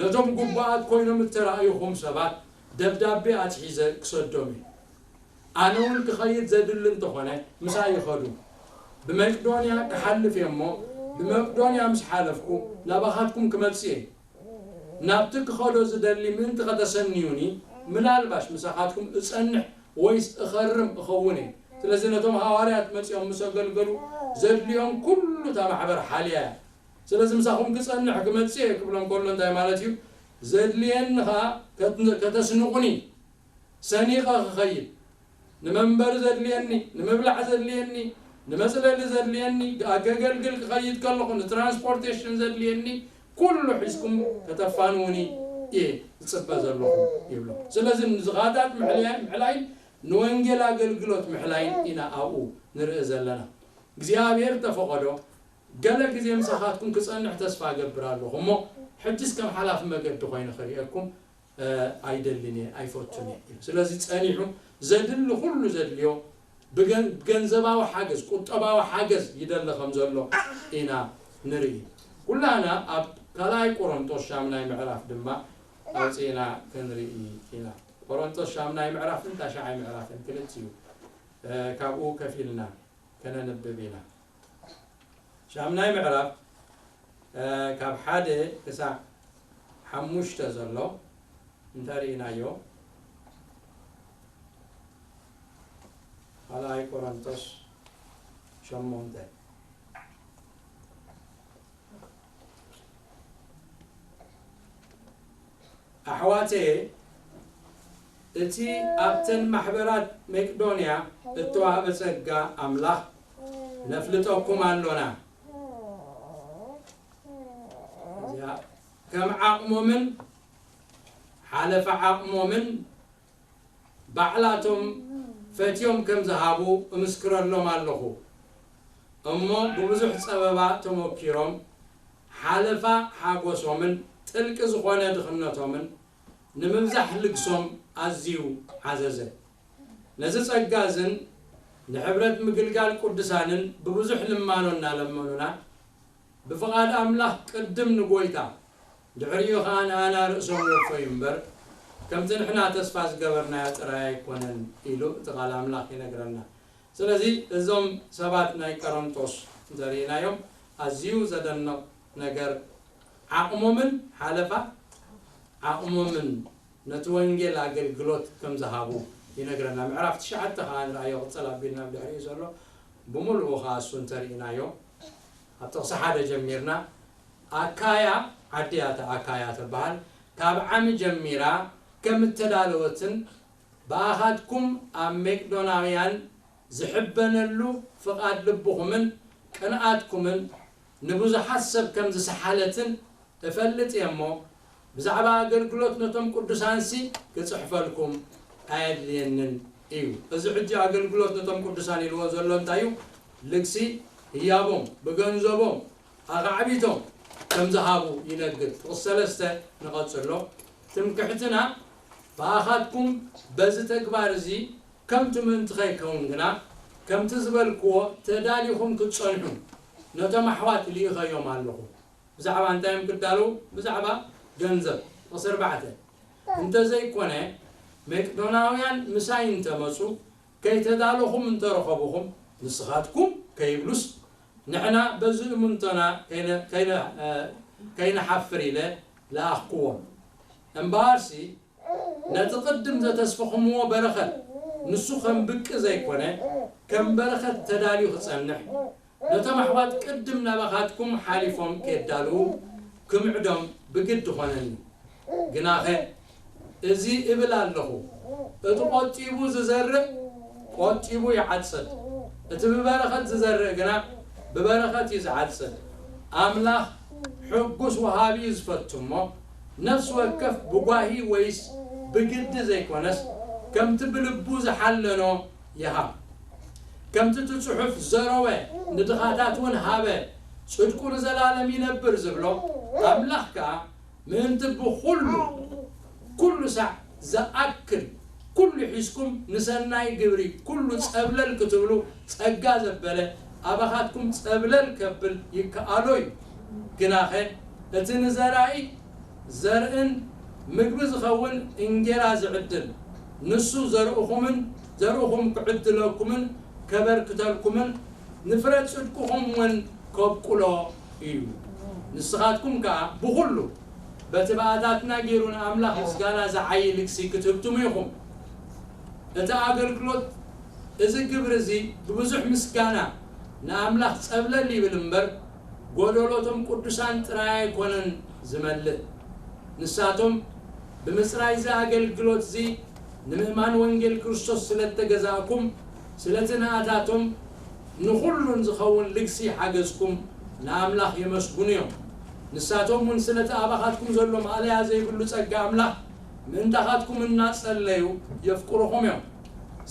ነቶም ጉባኣት ኮይኖም እተራእዩኹም ሰባት ደብዳቤ ኣትሒዘ ክሰዶም እየ። ኣነ እውን ክኸይድ ዘድሊ እንተኾነ፣ ምሳይ ይኸዱ። ብመቄዶንያ ክሓልፍ እየ እሞ፣ ብመቄዶንያ ምስ ሓለፍኩ፣ ናባኻትኩም ክመጽእ እየ። ናብቲ ክኸዶ ዝደሊ ምእንቲ ከተሰንዩኒ፣ ምናልባሽ ምሳኻትኩም እጸንሕ ወይስ እኸርም እኸውን እየ። ስለዚ ነቶም ሃዋርያት መጺኦም ምስ ኣገልገሉ፣ ዘድልዮም ኩሉ እታ ማሕበር ሓልያ እያ። ስለዚ ምሳኹም ክጸንሕ ክመጽእ እየ ክብሎም ከሎ እንታይ ማለት እዩ? ዘድልየኒ ኸኣ ከት-፣ ከተስንቑኒ፣ ሰኒቐ ክኸይድ፣ ንመንበሪ ዘድልየኒ፣ ንምብላዕ ዘድልየኒ፣ ንመጽለሊ ዘድልየኒ፣ ጋ-፣ ከገልግል ክኸይድ ከለኹ ንትራንስፖርቴሽን ዘድልየኒ፣ ኩሉ ሒዝኩም ከተፋንዉኒ እየ ዝጽበ ዘለኹ ይብሎ። ስለዚ ንዝኻታት ምሕልያን ምሕላይን ንወንጌል ኣገልግሎት ምሕላይን ኢና ኣብኡ ንርኢ ዘለና። እግዚኣብሔር ተፈቐዶ ገለ ግዜ ምሳኻትኩም ክጸንሕ ተስፋ እገብር ኣለኹ፣ እሞ ሕጅስ ከም ሓላፊ መገዲ ኮይነ ክርእየኩም እ፣ ኣይደልን እየ፣ ኣይፈቱን እየ ኢሉ። ስለዚ ጸኒሑ ዘድሊ ኩሉ ዘድልዮ ብገን-፣ ብገንዘባዊ ሓገዝ፣ ቁጠባዊ ሓገዝ ይደሊ ከም ዘሎ ኢና ንርኢ። ኩላና ኣብ ካልኣይ ቆሮንጦስ ሻምናይ ምዕራፍ ድማ ኣውጺእና ክንርኢ ኢና። ቆሮንጦስ ሻምናይ ምዕራፍን ታሽዓይ ምዕራፍን ክልቲኡ፣ እ፣ ካብኡ ከፊልና ከነንብብ ኢና። ሻምናይ ምዕራፍ፣ እ፣ ካብ ሓደ ክሳዕ ሓሙሽተ ዘሎ እንተርኢናዮ፣ ካልኣይ ቆሮንቶስ ሸሞንተ። ኣሕዋተየ፣ እቲ ኣብተን ማሕበራት መቄዶንያ እተዋህበ ጸጋ ኣምላኽ ነፍልጠኩም ኣሎና። እዚኣ ከም ዓቕሞምን ሓለፋ ዓቕሞምን ባዕላቶም ፈትዮም ከም ዝሃቡ እምስክረሎም ኣለኹ። እሞ ብብዙሕ ጸበባ ተመኪሮም፣ ሓለፋ ሓጎሶምን ጥልቂ ዝኾነ ድኽነቶምን ንምብዛሕ ልግሶም ኣዝዩ ዓዘዘ። ነዚ ጸጋ እዝን ንሕብረት ምግልጋል ቅዱሳንን ብብዙሕ ልማኖ እናለመኑና፣ ብፍቓድ ኣምላኽ ቅድም ንጎይታ፣ ድሕሪኡ ኸኣ ንኣና ርእሶም ይወፈዩ እምበር፣ ከምቲ ንሕና ተስፋ ዝገበርናዮ ጥራይ ኣይኮነን ኢሉ እቲ ቃል ኣምላኽ ይነግረና። ስለዚ እዞም ሰባት ናይ ቆሮንቶስ እንተርኢናዮም፣ ኣዝዩ ዘደንቕ ነገር፣ ዓቕሞምን ሓለፋ ዓቕሞምን ነቲ ወንጌል ኣገልግሎት ከም ዝሃቡ ይነግረና። ምዕራፍ ትሽዓተ ኸኣ ንርኣዮ፣ ቅጽል ኣቢልና ኣብ ድሕሪኡ ዘሎ ብምሉኡ ኸኣ እሱ እንተርኢናዮ፣ ኣብ ጥቕሲ ሓደ ጀሚርና፣ ኣካያ፣ ዓዲ እያ እታ ኣካያ ትበሃል፣ ካብ ዓሚ ጀሚራ ከም እተዳለወትን ብኣኻትኩም ኣብ መቄዶናውያን ዝሕበነሉ ፍቓድ ልብኹምን ቅንኣትኩምን ንብዙሓት ሰብ ከም ዝሰሓለትን እፈልጥ እየ እሞ፣ ብዛዕባ ኣገልግሎት ነቶም ቅዱሳንሲ ክጽሕፈልኩም ኣየድልየንን እዩ። እዚ ሕጂ ኣገልግሎት ነቶም ቅዱሳን ኢልዎ ዘሎ እንታይ እዩ? ልግሲ ህያቦም፣ ብገንዘቦም፣ ኣኻዕቢቶም ከም ዝሃቡ ይነግር። ጥቕሲ ሰለስተ ንቐጽሎ። ትምክሕትና ብኣኻትኩም በዚ ተግባር እዚ ከንቱ ምእንቲ ከይከውን ግና፣ ከምቲ ዝበልክዎ ተዳሊኹም ክትጸንሑ ነቶም ኣሕዋት ልኢኸዮም ኣለኹ። ብዛዕባ እንታይ እዮም ክዳለዉ? ብዛዕባ ገንዘብ። ጥቕሲ ኣርባዕተ። እንተዘይኮነ፣ መቄዶናውያን ምሳይ እንተመጹ፣ ከይተዳለኹም እንተረኸብኹም፣ ንስኻትኩም ከይብሉስ፣ ንሕና በዚ እምንቶና ከይነ-፣ ከይነ-፣ እ፣ ከይንሓፍር ኢለ ለኣኽክዎም። እምበኣርሲ፣ ነቲ ቅድም ዘተስፈኹምዎ በረኸት፣ ንሱ ከም ብቂ ዘይኮነ፣ ከም በረኸት ተዳልዩ ክጸንሕ፣ ነቶም ኣሕዋት ቅድም ናባኻትኩም ሓሊፎም ኬዳልዉ ክምዕዶም ብግዲ ኾነኒ። ግናኸ እዚ እብል ኣለኹ፣ እቲ ቖጢቡ ዝዘርእ ቖጢቡ ይዓጽድ፣ እቲ ብበረኸት ዝዘርእ ግና ብበረኸት እዩ ዝዓጽድ። ኣምላኽ ሕጉስ ወሃቢ እዩ ዝፈቱ እሞ፣ ነፍሲ ወከፍ ብጓሂ ወይስ ብግዲ ዘይኮነስ፣ ከምቲ ብልቡ ዝሓለኖ ይሃብ። ከምቲ እቲ ጽሑፍ ዘረወ፣ ንድኻታት እውን ሃበ፣ ጽድቁ ንዘላለም ይነብር ዝብሎ፣ ኣምላኽ ከኣ ምእንቲ ብኹሉ፣ ኩሉ ሳዕ ዝኣክል ኩሉ ሒዝኩም ንሰናይ ግብሪ ኩሉ ጸብለል ክትብሉ ጸጋ ዘበለ ኣባኻትኩም ጸብለል ከብል ይከኣሎ እዩ። ግናኸ እቲ ንዘራኢ ዘርእን ምግቢ ዝኸውን እንጌራ ዝዕድል፣ ንሱ ዘርእኹምን ዘርእኹም ክዕድለኩምን ከበርክተልኩምን ንፍረ ጽድቅኹም እውን ከብቁሎ እዩ። ንስኻትኩም ከኣ ብኹሉ በቲ ብኣታትና ገይሩ ንኣምላኽ ምስጋና ዝዓዪ ልግሲ ክትህብትሙ ኢኹም። እቲ ኣገልግሎት፣ እዚ ግብሪ እዚ ብብዙሕ ምስጋና ንኣምላኽ ጸብለል ይብል እምበር፣ ጎደሎቶም ቅዱሳን ጥራይ ኣይኮነን ዝመልእ። ንሳቶም ብምጽራይ እዚ ኣገልግሎት እዚ ንምእማን ወንጌል ክርስቶስ ስለ እተገዛእኩም፣ ስለቲ ንኣታቶም ንኹሉን ዝኸውን ልግሲ ሓገዝኩም ንኣምላኽ የመስግኑ እዮም። ንሳቶም እውን ስለቲ ኣባኻትኩም ዘሎ ማእለያ ዘይብሉ ጸጋ ኣምላኽ ምእንታኻትኩም እናጸለዩ የፍቅሩኹም እዮም።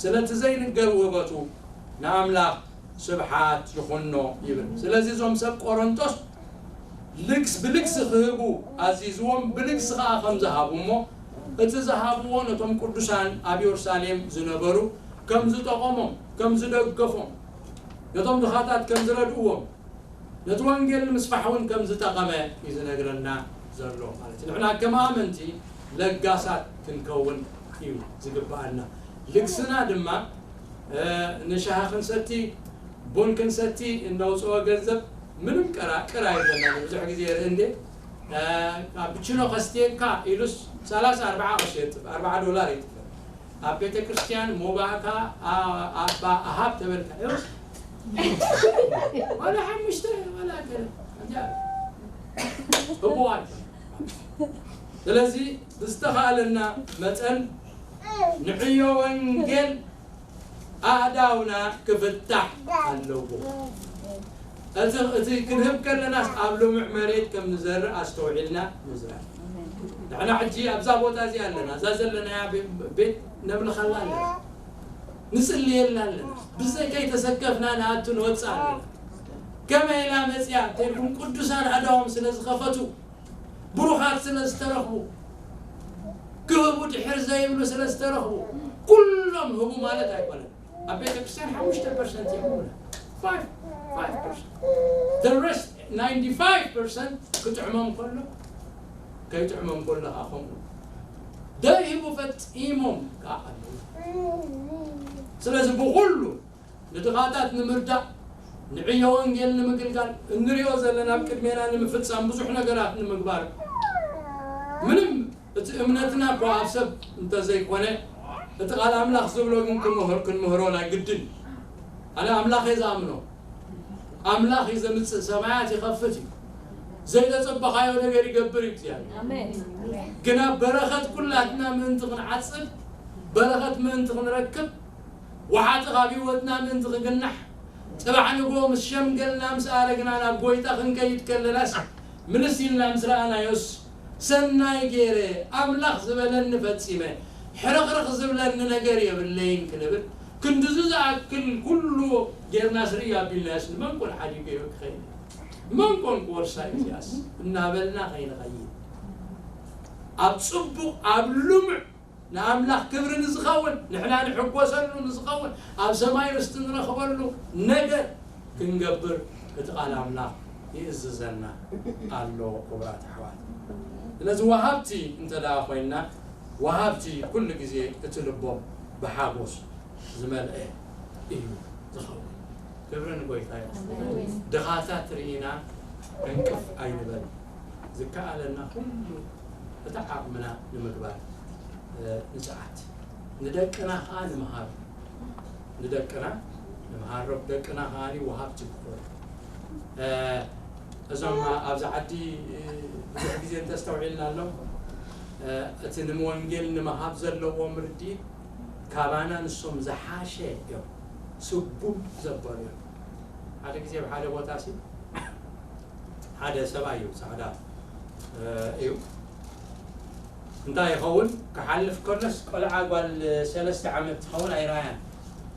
ስለቲ ዘይንገር ውህበቱ ንኣምላኽ ስብሓት ይኹኖ ይብል። ስለዚ እዞም ሰብ ቆሮንቶስ ልግስ ብልግሲ ክህቡ ኣዚዝዎም፣ ብልግሲ ኸኣ ከም ዝሃቡ እሞ፣ እቲ ዝሃብዎ ነቶም ቅዱሳን ኣብ የሩሳሌም ዝነበሩ ከም ዝጠቐሞም፣ ከም ዝደገፎም፣ ነቶም ድኻታት ከም ዝረድእዎም፣ ነቲ ወንጌል ንምስፋሕ እውን ከም ዝጠቐመ እዩ ዝነግረና ዘሎ ማለት እዩ። ንሕና ከም ኣመንቲ ለጋሳት ክንከውን እዩ ዝግብኣና። ልግስና ድማ፣ እ፣ ንሻሂ ክንሰቲ፣ ቡን ክንሰቲ እነውፅኦ ገንዘብ ምንም ቅራ-፣ ቅራ የብለና። ብዙሕ ግዜ ይርኢ እንዴ፣ እ፣ ካፕችኖ ከስትየካ ኢሉስ ሰላሳ ኣርብዓ ቅርሺ የጥፍ፣ ኣርብዓ ዶላር የጥፍ። ኣብ ቤተ ክርስቲያን ሞባእካ ኣ-፣ ኣባ ኣሃብ ተበልካዮ ዋላ ሓሙሽተ ዋላ ገለ እንጃ። ህብዋል። ስለዚ ብዝተኻእለና መጠን ንዕዮ ወንጌል ኣእዳውና ክፍታሕ ኣለዎ። እቲ፣ እቲ ክንህብ ከለናስ ኣብ ልሙዕ መሬት ከም ንዘርእ ኣስተውዒልና ንዝራእ። ንሕና ሕጂ ኣብዛ ቦታ እዚኣ ኣለና፣ እዛ ዘለናያ ቤ-፣ ቤት ነምልኸላ ኣለና፣ ንጽልየላ ኣለና፣ ብዘይ ከይተሰከፍና ንኣቱ ንወጽእ ኣለና። ከመይ ኢላ መጽያ እንተኢልኩም ቅዱሳን ኣእዳዎም ስለ ዝኸፈቱ፣ ብሩኻት ስለ ዝተረኽቡ፣ ክህቡ ድሕር ዘይብሉ ስለ ዝተረኽቡ፣ ኩሎም ህቡ ማለት ኣይኮነን። ኣብ ቤተ ክርስቲያን ሓሙሽተ ፐርሰንት እዮም ምና። ፋይቭ፣ ፋይቭ ፐርሰንት። The rest፣ ናይንቲ ፋይቭ ፐርሰንት ክጥዕሞም ከሎ፣ ከይጥዕሞም ከሎ ከዓ ከምኡ። ደይህቡ ፈጺሞም ከዓ ኣለዉ። ስለዚ ብኹሉ ንድኻታት ንምርዳእ፣ ንዕዮ ወንጌል ንምግልጋል፣ እንሪኦ ዘለና ኣብ ቅድሜና ንምፍጻም ብዙሕ ነገራት ንምግባር፣ ምንም እቲ እምነትና እኮ ኣብ ሰብ እንተዘይኮነ፣ እቲ ቃል ኣምላኽ ዝብሎ ግን ክምህር-፣ ክንምህሮ ናይ ግድን እዩ። ኣነ ኣምላኽ እየ ዝኣምኖ። ኣምላኽ እዩ ዘምጽእ፣ ሰማያት ይኸፍት እዩ። ዘይተጸበኻዮ ነገር ይገብር እዩ እግዚኣብሔር። ኣሜን። ግና በረኸት ኩላትና ምእንቲ ክንዓጽድ፣ በረኸት ምእንቲ ክንረክብ፣ ወሓጥኽ ኣብ ህይወትና ምእንቲ ክግናሕ፣ ጽባሕ ንግሆ ምስ ሸምገልና፣ ምስ ኣረግና፣ ናብ ጐይታ ክንከይድ ከለናስ፣ ምልስ ኢልና ምስ ረኣናዮስ፣ ሰናይ ገይረ፣ ኣምላኽ ዝበለኒ ፈጺመ፣ ሕርኽርኽ ዝብለኒ ነገር የብለይን ክንብል፣ ክንድዚ ዝኣክል ኩሉ ጌርናስ ርእዩ ኣቢልናዮስ፣ ንመን ኮን ሓዲገዮ ክኸይድ? መን ኮን ክወርሳ እዩ እዚኣስ? እናበልና ከይንኸይድ፣ ኣብ ጽቡቕ፣ ኣብ ልሙዕ፣ ንኣምላኽ ክብሪ ንዝኸውን፣ ንሕና ንሕጎሰሉ ንዝኸውን፣ ኣብ ሰማይ ርስቲ ንረኽበሉ ነገር ክንገብር እቲ ቃል ኣምላኽ ይእዝዘና ኣሎ፣ ክቡራት ኣሕዋት። ስለዚ ወሃብቲ እንተ ደኣ ኮይንና፣ ወሃብቲ ኩሉ ግዜ እቲ ልቦም ብሓጎስ ዝመልአ እዩ ዝኸውን። ክብሪ ንጎይታ ይኹን። ድኻታት ርኢና ዕንቅፍ ኣይንበል። ዝከኣለና ኩሉ እቲ ዓቕምና ንምግባር፣ እ፣ ንጽዓት። ንደቅና ኸኣ ንምሃር። ንደቅና ንምሃሮም፣ ደቅና ኸኣ ወሃብቲ ክኾኑ። እዞም ኣብዚ ዓዲ ብዙሕ ግዜ እንተስተውዒልና ኣሎ፣ እቲ ንወንጌል ንምሃብ ዘለዎም ርድኢት ካባና ንሶም ዝሓሸ እዮም፣ ስጉም ዘበሉ እዮም። ሓደ ግዜ ኣብ ሓደ ቦታ ሲ ሓደ ሰብኣይ እዩ፣ ጻዕዳ እዩ። እንታይ ይኸውን? ክሓልፍ ከሎስ ቆልዓ ጓል ሰለስተ ዓመት ትኸውን ኣይረኣያን፣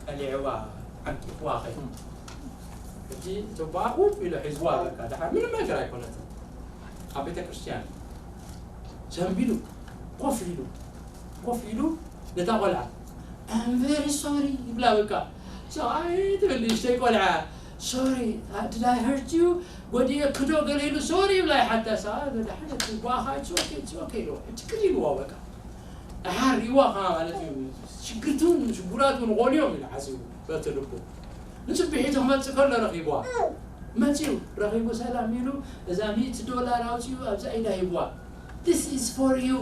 ቀሊዕዋ ዓንቂፍዋ ኸይዱ። ሕጂ እቲ ኣቦኣ ውፍ ኢሉ ሒዝዋ፣ በቃ ደሓር ምንም ነገር ኣይኮነትን። ኣብ ቤተ ክርስቲያን ዘንቢሉ ኮፍ ኢሉ ኮፍ ኢሉ ነታ ቆልዓ I'm very sorry ይብላ። በቃ ሰብኣይ ትብል ንእሽተይ ቆልዓ sorry did I hurt you ጎዲኤ ክዶ ገለ ኢሉ sorry ይብላ። ይሓታ ሰብኣ ደሓር እቲ ኣቦኣ ኸዓ it's okay it's okay ኢልዎ ሕጂ ክድ ኢልዎ በቃ ደሓር ሪእዋ ኸዓ ማለት እዩ። ሽግርቱን ሽጉራቱን ኾልዮም ኢሉ ሓሲቡ በቲ ልቡ። ንጽቢሒቱ ክመጽእ ከሎ ረኺብዋ። መጺኡ ረኺቡ ሰላም ኢሉ እዛ ሚእቲ ዶላር ኣውጺኡ ኣብዛ ኢዳ ሂብዋ። This is for you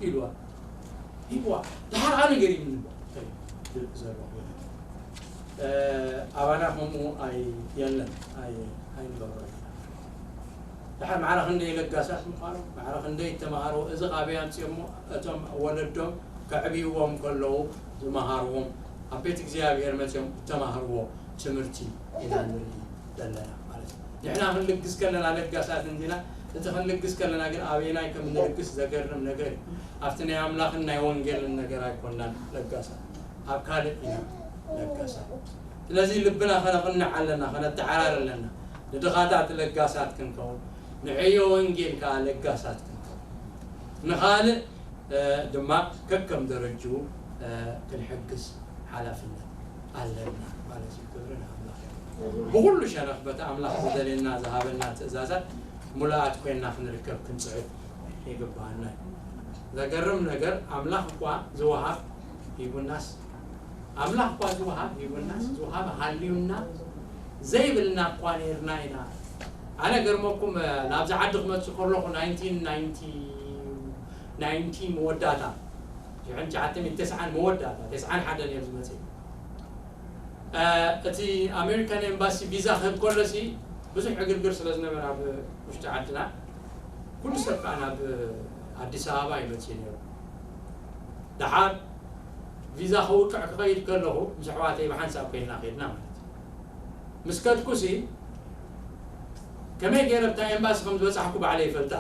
ኢልዋ። ሂብዋ። ደሓር ኣነ ገሪምኒ እምበር። ኣባና ከምኡ ኣይ የለን፣ ኣይ ኣይንገብሮ። ደሓር ማዕረ ክንደይ ለጋሳት ምዃኑ፣ ማዕረ ክንደይ ተማሃሮ፣ እዚ ካበይ ኣምጺኦሞ? እቶም ወለዶም ከዕብይዎም ከለዉ ዝመሃርዎም፣ ኣብ ቤት እግዚኣብሔር መጺኦም እተማህርዎ ትምህርቲ ኢና ንርኢ ዘለና ማለት እዩ። ንሕና ክንልግስ ከለና ለጋሳት እንዲና፣ እቲ ክንልግስ ከለና ግን ኣበየናይ ከም እንልግስ ዘገርም ነገር እዩ። ኣብቲ ናይ ኣምላኽን ናይ ወንጌልን ነገር ኣይኮናን ለጋሳት፣ ኣብ ካልእ ኢና ለጋሳት። ስለዚ ልብና ከነቕንዕ ኣለና፣ ከነተዓራር ኣለና። ንድኻታት ለጋሳት ክንከውን፣ ንዕዮ ወንጌል ከኣ ለጋሳት ክንከውን፣ ንኻልእ ድማ ከከም ደረጅኡ ክንሕግዝ ሓላፍነት ኣለና ማለት እዩ። ክብሪ ንኣምላኽ ይኹን። ብኹሉ ሸነኽ በቲ ኣምላኽ ዝደልየና ዝሃበና ትእዛዛት ሙሉኣት ኮይንና ክንርከብ ክንጽዕር ይግባኣና እዩ። ዘገርም ነገር ኣምላኽ እኳ ዝወሃብ ሂቡናስ፣ ኣምላኽ እኳ ዝወሃብ ሂቡናስ፣ ዝወሃብ ሃልዩና ዘይብልና እኳ ነይርና ኢና። ኣነ ገርመኩም ናብዚ ዓዲ ክመጽእ ከለኹ ናይንቲን ናይንቲ ናይንቲ መወዳእታ ሽሕን ትሽዓተ ሚእትን ተስዓን መወዳእታ ተስዓን ሓደን እዮም ዝመጽእ። እቲ ኣሜሪካን ኤምባሲ ቪዛ ክህብ ከሎሲ ብዙሕ ዕግርግር ስለ ዝነበረ ኣብ ውሽጢ ዓድና ኩሉ ሰብ ከዓ ናብ ኣዲስ ኣበባ ይመጽእ ነይሩ። ደሓር ቪዛ ከውቅዕ ክኸይድ ከለኹ ምስ ኣሕዋተይ ብሓንሳብ ኮይንና ከይድና ማለት እዩ። ምስ ከድኩሲ ከመይ ገይረ ብታ ኤምባሲ ከም ዝበጻሕኩ ባዕለይ ይፈልጣ።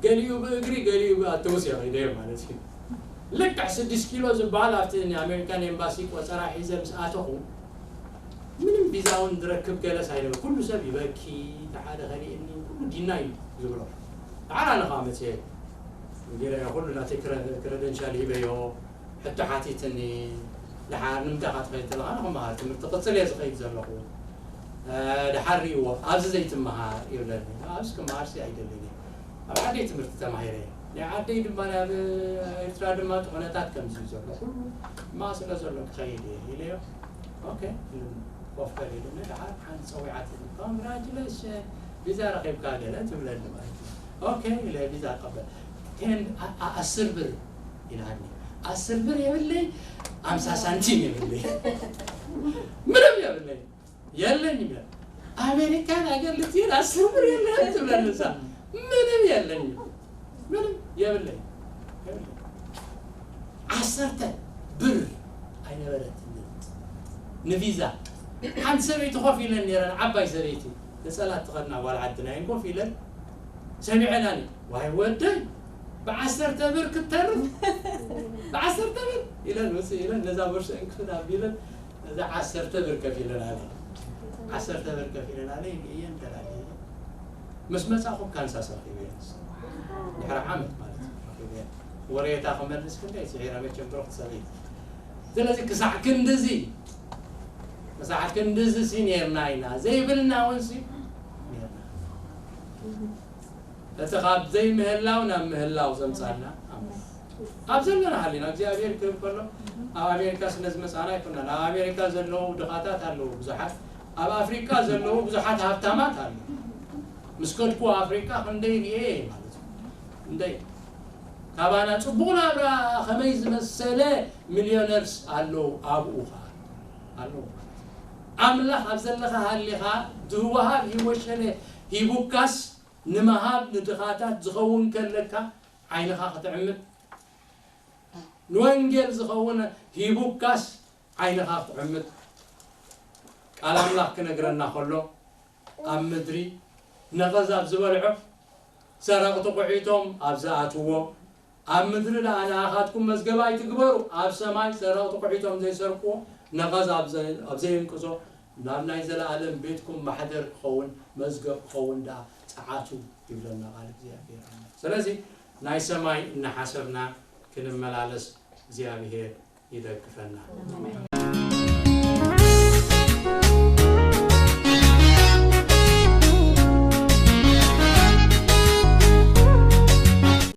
ገሊኡ ብእግሪ ገሊኡ ብኣተውስ እየ ከይደዮ ማለት እዩ። ልክዕ ስድስት ኪሎ ዝበሃል ኣብቲ ናይ ኣሜሪካን ኤምባሲ ቆጸራ ሒዘ ምስ ኣተኹ ምንም ቪዛ እውን ዝረክብ ገለስ ኣይነበረ። ኩሉ ሰብ ይበኪ፣ እቲ ሓደ ከሊእኒ፣ ኩሉ ዲና እዩ ዝብሎ። ደሓር ኣነ ከዓ መፅየ ገለ ኩሉ ናተይ ክረ- ክረደንሻል ሂበዮ፣ ሕቶ ሓቲትኒ። ደሓር ንምንታይ ኢኻ ትኸይድ ዘለኻ? ኣነ ክመሃር ትምህርቲ ክቕፅል እየ ዝኸይድ ዘለኹ። ደሓር ሪእዎ ኣብዚ ዘይትመሃር ይብለኒ። ኣብዚ ክመሃርሲ ኣይደልን እየ። ኣብ ዓደይ ትምህርቲ ተማሂረ እየ። ናይ ዓደይ ድማ ናይ ኣብ ኤርትራ ድማ እቲ ኩነታት ከምዚ እዩ ዘሎ። ኩሉ ሕማቕ ስለ ዘሎ ክኸይድ እየ ኢለዮ። ኦኬ ኢሉኒ። ኮፍ በል ኢሉኒ። ደሓር ሓንቲ ፀዊዓትኒ ኮንግራጁሌሽን ቪዛ ረኺብካ ገለ ትብለኒ ማለት እዩ። ኦኬ ኢለ ቪዛ እቀበል። ቴን ኣስር ብር ኢልሃኒ። ኣስር ብር የብለይ፣ ኣምሳ ሳንቲም የብለይ፣ ምንም የብለይ። የለኝም። ኣሜሪካን ሃገር ልትሄድ ኣስር ብር የለህም ትብለኒ እዛ። ምንም የለኝም። ምንም የብለይ። የብለይ። ዓሰርተ ብር ኣይነበረትንን ንቪዛ። ሓንቲ ሰበይቲ ኮፍ ኢለን ነይረን፣ ዓባይ ሰበይቲ ነፀላ ትኸድና ጓል ዓድና እየን ኮፍ ኢለን ሰሚዐናኒ። ዋይ ወደይ ብዓሰርተ ብር ክትተርፍ ብዓሰርተ ብር ኢለን ውፅእ ኢለን ነዛ ቦርሶ እንክፍት ኣቢለን እዛ ዓሰርተ ብር ከፊለን ኣለ። ዓሰርተ ብር ከፊለን ኣለ እየን ተላልየ። ምስ መጻኹ ካንሳስ ረኺበ እየ። ድሕሪ ዓመት ማለት እዩ ረኺበ እየ። ወሬታ ክመልስ ክንደይ ስዒረ መቸም ብሩኽቲ ሰበይቲ። ስለዚ ክሳዕ ክንድዚ ክሳዕ ክንድዚ ሲ ነርና ኢና ዘይብልና እውን ሲ ነርና። እቲ ካብ ዘይምህላው ናብ ምህላው ዘምጻና ኣምላኽ። ኣብ ዘለና ሃሊና እግዚኣብሔር ክብል ከሎ ኣብ ኣሜሪካ ስለ ዝመጻና ኣይኮናን። ኣብ ኣሜሪካ ዘለዉ ድኻታት ኣለዉ ብዙሓት፣ ኣብ ኣፍሪካ ዘለዉ ብዙሓት ሃብታማት ኣለዉ። ምስ ከድኩ ኣፍሪካ ክንደይ ርኤ ማለት እዩ። ክንደይ ካባና ጽቡቕ ናብራ ከመይ ዝመሰለ ሚልዮነርስ ኣለዉ ኣብኡ ኸዓ ኣለዉ። ኣምላኽ ኣብ ዘለኻ ሃሊኻ ዝወሃብ ህይወት ሸነ ሂቡካስ ንምሃብ ንድኻታት ዝኸውን ከለካ ዓይንኻ ክትዕምት፣ ንወንጌል ዝኸውን ሂቡካስ ዓይንኻ ክትዕምት። ቃል ኣምላኽ ክነግረና ከሎ ኣብ ምድሪ ነቐዝ ኣብ ዝበልዖ ሰረቕቲ ቁሒቶም ኣብ ዝኣትዎ ኣብ ምድሪ ደኣ ንኣኻትኩም መዝገብ ኣይትግበሩ፣ ኣብ ሰማይ ሰረቕቲ ቁሒቶም ዘይሰርቅዎ ነቐዝ ኣብ ዘ- ኣብ ዘየንቅሶ ናብ ናይ ዘለኣለም ቤትኩም ማሕደር ክኸውን መዝገብ ክኸውን ደኣ ጸዓቱ ይብለና ቃል እግዚኣብሔር ኣምላኽ። ስለዚ ናይ ሰማይ እናሓሰብና ክንመላለስ እግዚኣብሔር ይደግፈና።